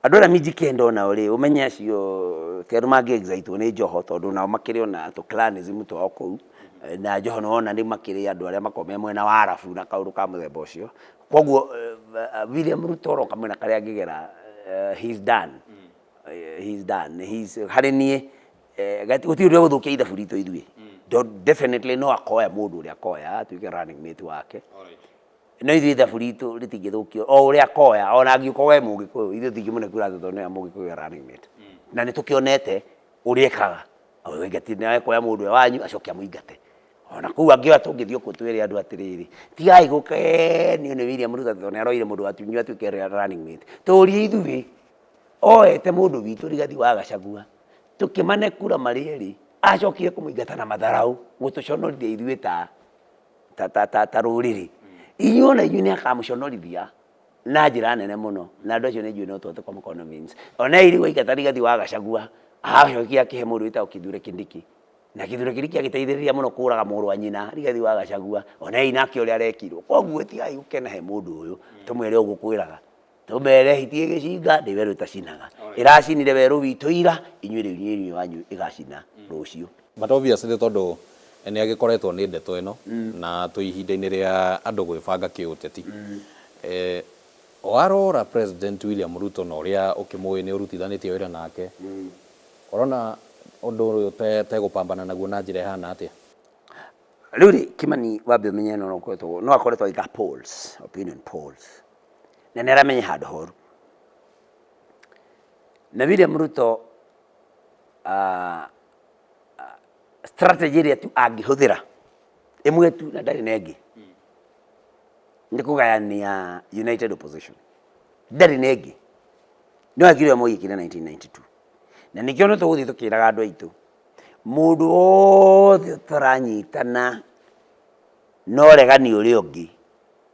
Andũ arĩa Mijikenda onao rĩ, ũmenye acio ti andũ mangĩ excitwo nĩ Joho tondũ nao makĩrĩ ona tũ clanism twao kũu. Na Joho nĩ wona nĩ makĩrĩ andũ arĩa makoragwo me mwena wa Arabu na kaũndũ ka mũthemba ũcio. Koguo William Ruto oro kamwena karĩa angĩgera, he's done. He's done. He's harĩ niĩ gũtirĩ ũndũ egũthũkia ithabu ritũ ithuĩ. Definitely no akoya mũndũ ũrĩa akoya atuĩke running mate wake. No ithuĩ ithabu ritũ rĩtingĩthũkio o ũrĩa akoya, ona angĩũka we Mũgĩkũyũ, ithuĩ tũtingĩmũne kura tondũ nĩwe Mũgĩkũyũ running mate. Na nĩ tũkĩonete ũrĩa ekaga. Nĩ ekoya mũndũ ũrĩa wanyu acoke amũingate. Ona kũu angĩoya tũngĩthiĩ kũu twĩre andũ atĩrĩrĩ, tigai gũkenio nĩ William Ruto tondũ nĩ aroire mũndũ wanyu atuĩke running mate. Tũrie ithuĩ oete mũndũ witũ Rigathi wa Gachagua, tũkĩmane kura marĩ erĩ, acokire kũmũingata na matharau gũtũconorithia ithuĩ ta rũrĩrĩ. Inyuĩ ona inyuĩ nĩ akamũconorithia na njĩra nene mũno, na andũ acio nĩ njũĩ no tũhote kũmũ convince. Ona rĩu aingata Rigathi wa Gachagua, acokia akĩhe mũndũ wĩtagwo Kithure Kindiki. Na Kithure Kindiki agĩteithĩrĩria mũno kũraga mũrũ wa nyina Rigathi wa Gachagua, ona nake ũrĩa arekirwo. Koguo tigai gũkena he mũndũ ũyũ, tũmwĩre ũguo kwĩraga. Tũmere hiti ĩgĩcinga ndĩ werũ ĩtacinaga. Ĩracinire werũ witũ ira, inyuĩ rĩu inyuĩ wanyu ĩgacina rũciũ. But obviously tondũ nĩ agĩkoretwo nĩ ndeto ĩno na twĩ ihinda-inĩ rĩa andũ gwĩbanga kĩũteti. Warora President William Ruto na ũrĩa ũkĩmũĩ nĩ ũrutithanĩtie wĩra nake, ũrona ũndũ ũyũ tegũpambana naguo na njĩra ĩhana atĩa? Rĩu rĩ, Kimani wambe ũmenye no akoretwo agĩka polls, opinion polls, na nĩ aramenya handũ horu. Na William Ruto Strategy ĩrĩa tu angĩhũthĩra ĩmwe tu na ndarĩ na ĩngĩ nĩ kũgayania united opposition, ndarĩ na ĩngĩ. No ekire ũrĩa Moi ekire 1992, na nĩkĩo nĩ tũgũthiĩ tũkĩraga andũ aitũ mũndũ wothe ũtaranyitana na ũregani ũrĩa ũngĩ,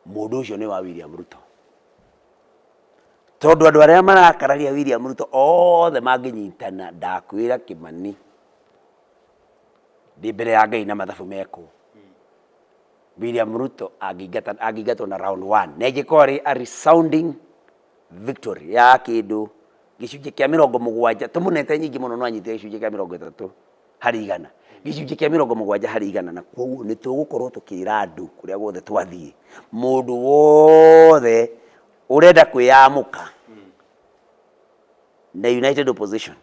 mũndũ ũcio nĩ wa William Ruto, tondũ andũ arĩa marakararia William Ruto othe mangĩnyitana, ndakwĩra Kĩmani, ndĩ mbere ya Ngai na mathabu mekwo, William Ruto angĩingatwo na round one na ĩngĩkorwo ĩrĩ a resounding victory ya kĩndũ gĩcunjĩ kĩa 70, tũmũnete nyingĩ mũno, no anyite gĩcunjĩ kĩa 30%, gĩcunjĩ kĩa 70%. Na koguo nĩ tũgũkorwo tũkĩra andũ kũrĩa guothe twathiĩ, mũndũ wothe ũrenda kwĩyamũka na united opposition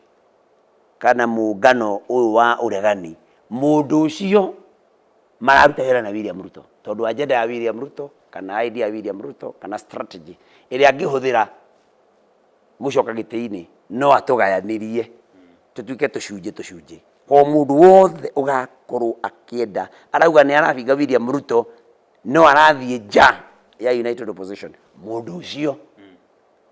kana mũngano ũyũ wa ũregani, mũndũ ũcio mararuta wĩra na William Ruto, tondũ agenda ya William Ruto kana idea ya William Ruto kana strategy ĩrĩa angĩhũthĩra gũcoka gĩtĩ-inĩ no atũgayanirie tũtuĩke tũcunjĩ tũcunjĩ. Kwa mũndũ wothe ũgakorwo akĩenda arauga nĩ arabinga William Ruto no arathiĩ nja ya united opposition, mũndũ ũcio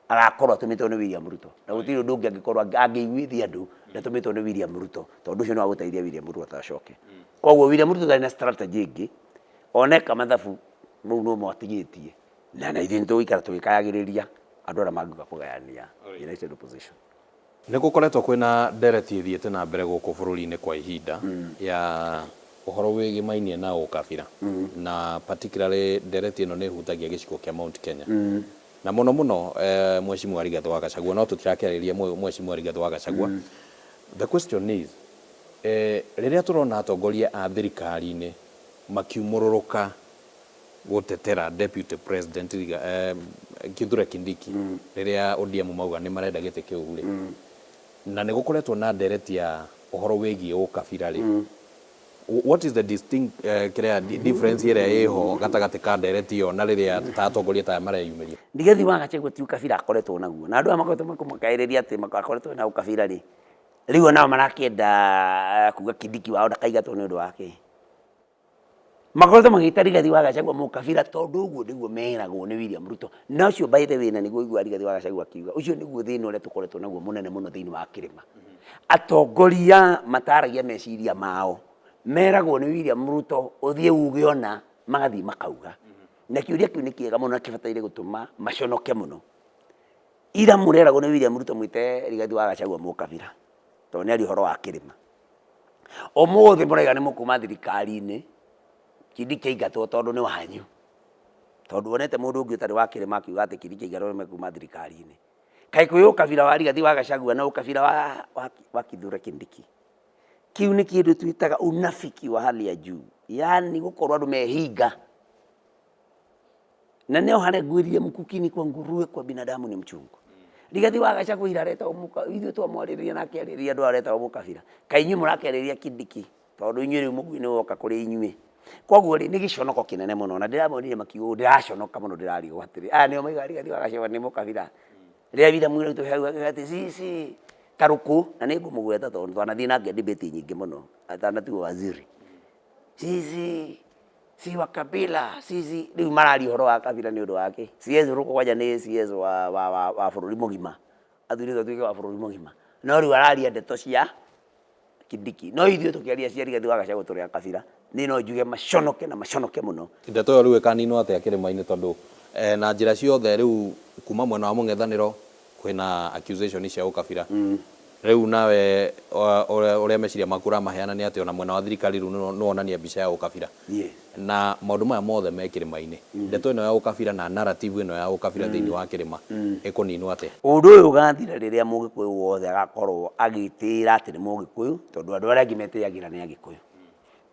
agakorwo atũmĩtwo nĩ William Ruto, na gũtirĩ ũndũ ũngĩ angĩkorwo angĩiguithia andũ ndatũmĩtwo nĩ William Ruto, tondũ ũcio nĩ wa gũteithia William Ruto acoke. Koguo William Ruto ndarĩ na strategy ĩngĩ, oneka mathabu mau no matigĩtie, na ithuĩ nĩ tũgũikara tũgĩkayagĩrĩria andũ arĩa mangĩũka kũgayania united opposition. Nĩ gũkoretwo kwĩna ndereti ĩthiĩte na mbere gũkũ bũrũri-inĩ kwa ihinda ya ũhoro wĩgĩmainie na ũkabira, na particularly ndereti ĩno nĩ ĩhutagia gĩcigo kĩa Mount Kenya na mũno mũno Mheshimiwa Rigathĩ wa Gachagua, no tũtirakĩarĩria Mheshimiwa Rigathĩ wa Gachagua. The question is, rĩrĩa tũrona atongoria a thirikari-inĩ makiumũrũrũka gũtetera Deputy President Kithure Kindiki rĩrĩa ODM mauga nĩ marenda gĩtĩ kĩu rĩ, na nĩ gũkoretwo na ndereti ya ũhoro wĩgiĩ ũkabira rĩ, what is the distinct kĩrĩa difference ĩrĩa ĩho gatagatĩ ka ndereti ĩyo na rĩrĩa ta atongoria ta aya mareyumĩria? Rigathi wa Gachagua ti ũkabira akoretwo naguo, na andũ aya makoretwo makĩmũkaĩrĩria atĩ akoretwo na ũkabira rĩ, rĩu onao marakĩenda kuga Kindiki wao ndakaingatwo nĩ ũndũ wake. Makoretwo magĩta Rigathi wa Gachagua mũkabira tondũ ũguo nĩguo meragwo nĩ William Ruto. Na ũcio by the way, na nĩguo ũiguaga Rigathi wa Gachagua akiuga, ũcio nĩguo thĩna ũrĩa tũkoretwo naguo mũnene mũno thĩinĩ wa kĩrĩma. Atongoria mataragia meciria mao, meragwo nĩ William Ruto ũthiĩ uge ona, magathiĩ makauga. Na kĩũria kĩu nĩ kĩega mũno na kĩbataire gũtũma maconoke mũno. Ira mũreragwo nĩ William Ruto mwĩte Rigathi wa Gachagua mũkabira tondũ nĩ aria ũhoro wa kĩrĩma. Ũmũthĩ mũraiga nĩ mũkuma thirikari-inĩ, Kindiki aingatwo tondũ nĩ wanyu. Tondũ wonete mũndũ ũngĩ ũtarĩ wa kĩrĩma akiuga atĩ Kindiki aingatwo nĩ mekuma thirikari-inĩ. Kaĩ kwĩ ũkabira wa Rigathi wa Gachagua na ũkabira wa Kithure Kindiki? Kĩu nĩ kĩndũ twĩtaga unafiki wa hali ya juu, yaani gũkorwo andũ mehinga. Na nĩho harĩa ngwĩrire mkukini kwa nguruwe kwa binadamu ni mchungu. Rigathi wa Gachagua ira aretagwo mũka, ithuĩ twamwarĩrĩria na akĩarĩrĩria andũ aretagwo mũkabira. Kaĩ inyuĩ mũrakĩarĩrĩria Kindiki tondũ inyuĩ rĩu mũguĩ nĩ woka kũrĩ inyuĩ. Koguo rĩ, nĩ gĩconoko kĩnene mũno na ndĩramonire makiuga ũũ, ndĩraconoka mũno ndĩrarigwo atĩrĩ, aya nĩo maigaga Rigathi wa Gachagua nĩ mũkabira. Rĩrĩa William Ruto augaga atĩ sisi Karũkũ, na nĩ ngũmũgweta tondũ twanathiĩ nake debate nyingĩ mũno atanatuo waziri. Sisi si wa kabila, sisi rĩu mararia ũhoro wa kabila nĩ ũndũ wa kĩ? CS Ruto kwanja nĩ CS wa bũrũri mũgima, athurĩtwo atuĩke wa bũrũri mũgima, no rĩu araria ndeto cia Kindiki. No ithuĩ tũkĩaria cia Rigathi wa Gachagua tũrĩ a kabila, niĩ no njuge maconoke na maconoke mũno. Ndeto ĩyo rĩu ĩkaninwo atĩa kĩrĩma-inĩ tondũ na njĩra ciothe rĩu kuma mwena wa mũng'ethanĩro kwĩna accusation cia ũkabira. Rĩu nawe ũrĩa meciria maku ũramaheana nĩ atĩ ona mwena wa thirikari rĩu nĩ wonania mbica ya ũkabira. Na maũndũ maya mothe me kĩrĩma-inĩ. Ndeto ĩno ya ũkabira na narrative ĩno ya ũkabira thĩinĩ wa kĩrĩma ĩkũninwo atĩa? Ũndũ ũyũ ũgathira rĩrĩa Mũgĩkũyũ wothe agakorwo agĩtĩĩra atĩ nĩ Mũgĩkũyũ, tondũ andũ arĩa angĩ metĩyagĩra nĩ Agĩkũyũ.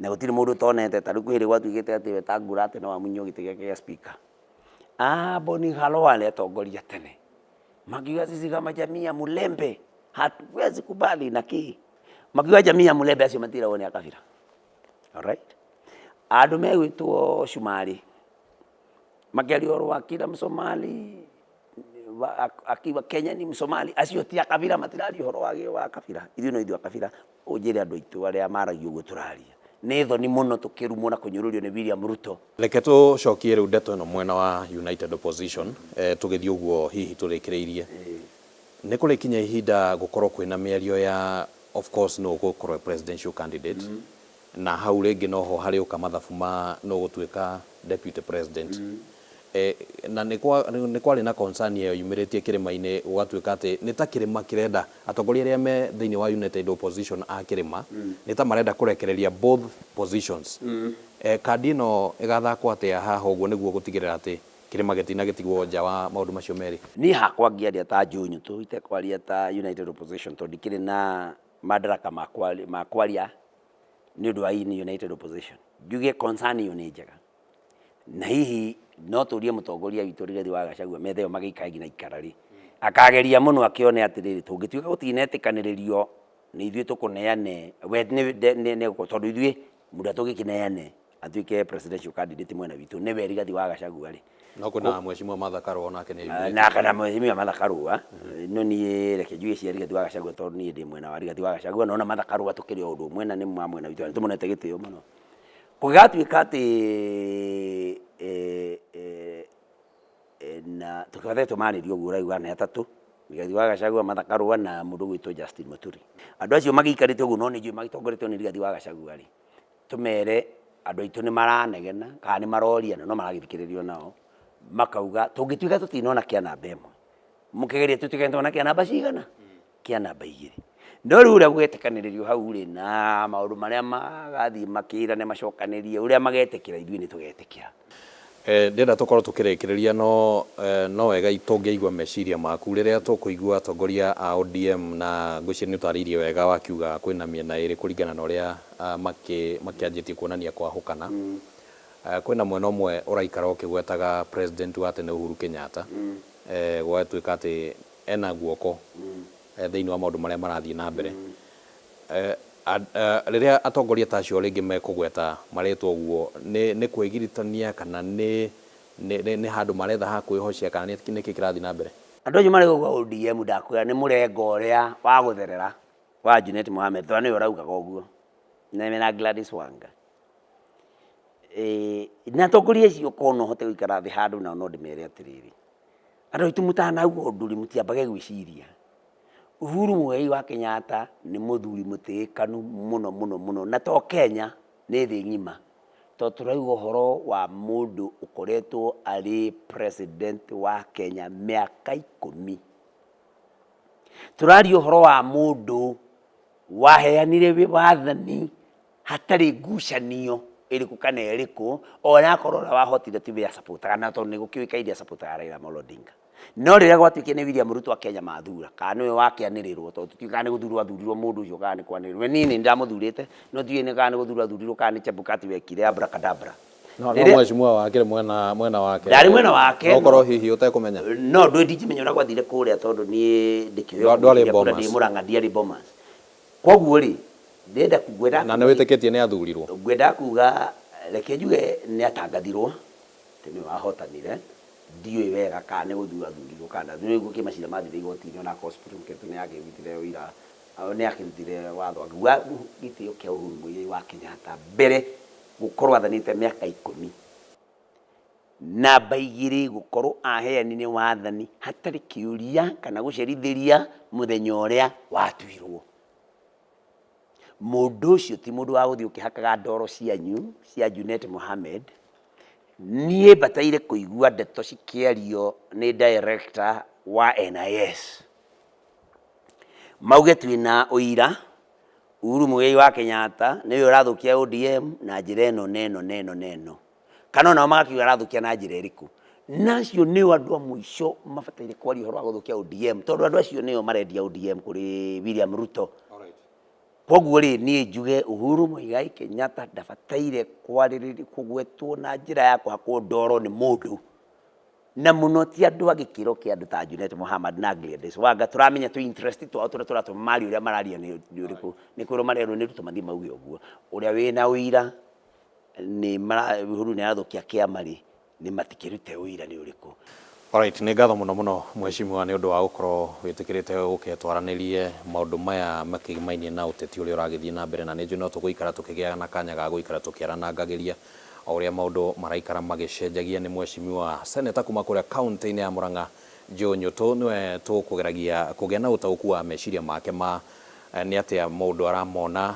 Na gũtirĩ mũndũ ũtonete, ta rĩu kwĩ hĩndĩ gwatuĩkĩte atĩ Wetangula atĩ no amunywo gĩtĩ gĩake gĩa speaker. Boni Khalwale atongoria tene makiuga sisi kama jamii ya Mulembe hatuwezi kubali na kĩ, makiuga jamii ya Mulembe acio matiragwo nĩ akabira. Alright? Andũ megwĩtwo Cumarĩ makĩaria ũhoro wa kila Msomali Akiuga Kenya ni Msomali, acio ti a kabira, matiraria ũhoro wa kabira. Ithuĩ no ithuĩ a kabira. Ũnjĩre andũ aitũ arĩa maragia ũguo tũraria. Nĩ thoni mũno tũkĩrumwo na kũnyũrũrio nĩ William Ruto. Reke tũcokie rĩu ndeto ĩno mwena wa United Opposition, tũgĩthiĩ ũguo hihi tũrĩkĩrĩirie. Nĩ kũrĩkinya ihinda gũkorwo kwĩna mĩario ya, of course, nũ ũgũkorwo e presidential candidate, na hau rĩngĩ noho harĩũka mathabu ma nũ ũgũtuĩka deputy president. Na nĩ kwarĩ na concern ĩyo yumĩrĩtie kĩrĩma-inĩ, gũgatuĩka atĩ nĩ ta kĩrĩma kĩrenda atongoria arĩa me thĩinĩ wa United Opposition a kĩrĩma nĩ ta marenda kũrekereria both positions. Kandi ĩno ĩgathakwo atĩa haha ũguo nĩguo gũtigĩrĩra atĩ kĩrĩma gĩtinagĩtigwo nja wa maũndũ macio merĩ? Niĩ hakwa ngĩaria ta Njunyutu, itekwaria ta United Opposition, tondũ ndikĩrĩ na madaraka ma kwaria nĩ ũndũ wa United Opposition. Njuge concern ĩyo nĩ njega, na hihi no tũrie mũtongoria witũ Rigathi wa Gachagua metha ĩyo magĩikara nginya ikara rĩ, akageria mũno akĩone atĩrĩrĩ, tũngĩtuĩka gũtinetĩkanĩrĩrio nĩ ithuĩ tũkũneane we nĩ tondũ ithuĩ mũndũ tũgĩkĩneane atuĩke presidential candidate mwena witũ nĩwe Rigathi wa Gachagua rĩ. No kwĩna mheshimiwa Martha Karua onake nĩ eyumĩrĩtie. Na kana mheshimiwa Martha Karua, no niĩ reke njuge cia Rigathi wa Gachagua tondũ niĩ ndĩ mwena wa Rigathi wa Gachagua, nona Martha Karua tũkĩrĩ o ũndũ ũmwe na nĩ mwa mwena witũ na nĩtũmũnete gĩtĩo mũno. Kũngĩgatuĩka atĩ na tũkĩbatare tũmarĩrie ũguo ũrauga nĩ atatũ, Rigathi wa Gachagua, Martha Karua na mũndũ ũgwĩtwo Justin Muturi. Andũ acio magĩikarĩte ũguo no nĩ njũĩ magĩtongoretio nĩ Rigathi wa Gachagua rĩ, tũmere andũ aitũ nĩ maranegena kana nĩ maroria na no maragĩthikĩrĩrio nao, makauga tũngĩtuĩka tũtinona kĩa namba ĩmwe, mũkĩgerie tũtuĩke nĩtwona kĩa namba cigana? Kĩa namba igĩrĩ. No rĩu ũrĩa gũgetĩkanĩrĩrio hau rĩ, na maũndũ marĩa magathiĩ makĩrane macokanĩrie, ũrĩa magetĩkĩra ithuĩ nĩ tũgetĩkĩra. Ndĩrenda tũkorwo tũkĩrĩkĩrĩria no no wega tũngĩigua meciria maku rĩrĩa tũkũigua atongoria a ODM, na ngwĩciria nĩ ũtarĩirie wega wakiuga kwĩna mĩena ĩrĩ kũringana na ũrĩa makĩanjĩtie kuonania kwahũkana. Kwĩna mwena ũmwe ũraikara ũkĩgwetaga president wa tene Uhuru Kenyatta, gũgatuĩka atĩ ena guoko thĩinĩ wa maũndũ marĩa marathiĩ na mbere. Rĩrĩa atongoria ta acio rĩngĩ mekũgweta marĩtwa ũguo, nĩ kwĩgiritania kana nĩ handũ maretha ha kwĩhocia kana nĩkĩ kĩrathiĩ na mbere? Andũ acio marĩ gũkũ ODM ndakwĩra nĩ mũrengo ũrĩa wa gũtherera wa Junet Mohamed, tondũ nĩwe ũraugaga ũguo na mena Gladys Wanga. Na atongoria acio korwo no hote gũikara thĩ handũ nao no ndĩmere atĩrĩrĩ, andũ aitũ mũtanauga ũndũ rĩ, mũtiambage gwĩciria. Uhuru Muigai wa Kenyatta nĩ mũthuri mũtĩĩkanu mũno mũno mũno, na to Kenya, nĩ thĩ ng'ima. Tondũ tũrauga ũhoro wa mũndũ ũkoretwo arĩ president wa Kenya mĩaka 10. Tũraria ũhoro wa mũndũ waheanire wathani hatarĩ ngucanio ĩrĩkũ kana ĩrĩkũ, ona akorwo ũrĩa wahotire tiwe acapotaga, na tondũ nĩ gũkĩũĩkaine acapotaga Raila Amolo Odinga. No rĩrĩa gwatuĩkire nĩ William Ruto a Kenya mathura, kana nĩwe wakĩanĩrĩrwo, tondũ tũtiũĩ kana nĩ gũthurwo athurirwo mũndũ ũcio kana nĩ kwanĩrĩrwo. We niĩ nĩ ndamũthurĩte, no ndiũĩ nĩ kana nĩ gũthurwo athurirwo kana nĩ Chebukati wekire abracadabra. No no mheshimiwa wakĩrĩ mwena wake. Ndarĩ mwena wake. No ũkorwo hihi ũtekũmenya. No ndũĩ ndingĩmenya ũrĩa gwathire kũrĩa tondũ niĩ ndĩkĩũĩ. Ndwarĩ Bomas. Ndĩ Mũrang'a ndiarĩ Bomas. Koguo rĩ, ndĩrenda ngwendaga Na nĩ wĩtĩkĩtie nĩ athurirwo? Ngwendaga kuga reke njuge nĩ atangathirwo atĩ nĩwe wahotanire, ndiũĩ wega kana nĩ gũthurwo athurirwo kana nĩ gũkĩ macira mathire igoti-inĩ ona akorwo Supreme Court nĩ yakĩrutire ũira, nĩ yakĩrutire watho akiuga gĩtĩo kĩa Uhuru Muigai wa Kenyatta mbere gũkorwo athanĩte mĩaka 10. Namba 2 gũkorwo aheanire wathani hatarĩ kĩũria kana gũcerithĩria mũthenya ũrĩa watuirwo. Mũndũ ũcio ti mũndũ wa gũthiĩ ũkĩhakaga ndoro cianyu cia Junet Mohamed. Niĩ bataire kũigua ndeto cikĩario nĩ director wa NIS. Mauge twĩna ũira Uhuru Muigai wa Kenyatta nĩwe ũrathũkia ODM na njĩra ĩno na ĩno na ĩno na ĩno. Kana onao magakiuga arathũkia na njĩra ĩrĩkũ. Na acio nĩo andũ a mũico mabataire kwaria ũhoro wa gũthũkia ODM, tondũ andũ acio nĩo marendia ODM kũrĩ William Ruto. Koguo rĩ, niĩ njuge Uhuru Muigai Kenyatta ndabataire kwarĩrĩrio, kũgwetwo na njĩra ya kũhakwo ndoro nĩ mũndũ. Na mũno ti andũ a gĩkĩro kĩa andũ ta Junet Mohamed na Gladys Wanga, tũramenya tũ interest twao tũrĩa tũratũma marie ũrĩa mararia nĩ ũrĩkũ, nĩ kwĩrwo marerwo nĩ Ruto mathiĩ mauge ũguo. Ũrĩa wĩna ũira nĩ Uhuru nĩ arathũkia kĩama rĩ, nĩ matikĩrute ũira nĩ ũrĩkũ. Alright, nĩ ngatho mũno mũno mheshimiwa nĩ ũndũ wa gũkorwo wĩtĩkĩrĩte gũke twaranĩrie maũndũ maya makĩgimainie na ũteti ũrĩa ũragĩthiĩ na mbere, na nĩ njũĩ no tũgũikara tũkĩgĩaga na kanya ga gũikara tũkĩaranangagĩria o ũrĩa maũndũ maraikara magĩcenjagia. Nĩ mheshimiwa seneta kuma kũrĩa kaunti-inĩ ya Murang'a Joe Nyutu, nĩwe tũkũgeragia kũgĩa na ũtaũku wa meciria make ma nĩ atĩa maũndũ aramona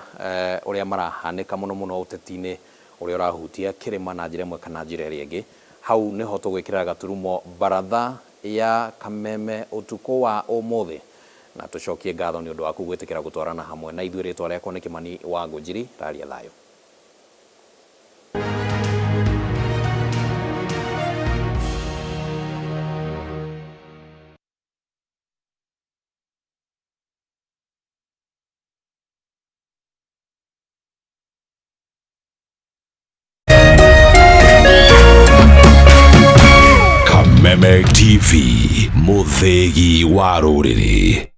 ũrĩa marahanĩka mũno mũno ũteti-inĩ ũrĩa ũrahutia kĩrĩma na njĩra ĩmwe kana njĩra ĩrĩa ĩngĩ. Hau niho tũgwĩkĩra gaturumo baratha ya Kameme ũtukũ wa ũmũthĩ, na tũcokie ngatho nĩ ũndũ waku gwĩtĩkĩra gũtwarana hamwe na ithuĩ. Rĩtwa rĩakwa nĩ Kĩmani wa Ngũnjiri, raria thayũ. Kameme TV, mũthĩgi wa rũrĩrĩ.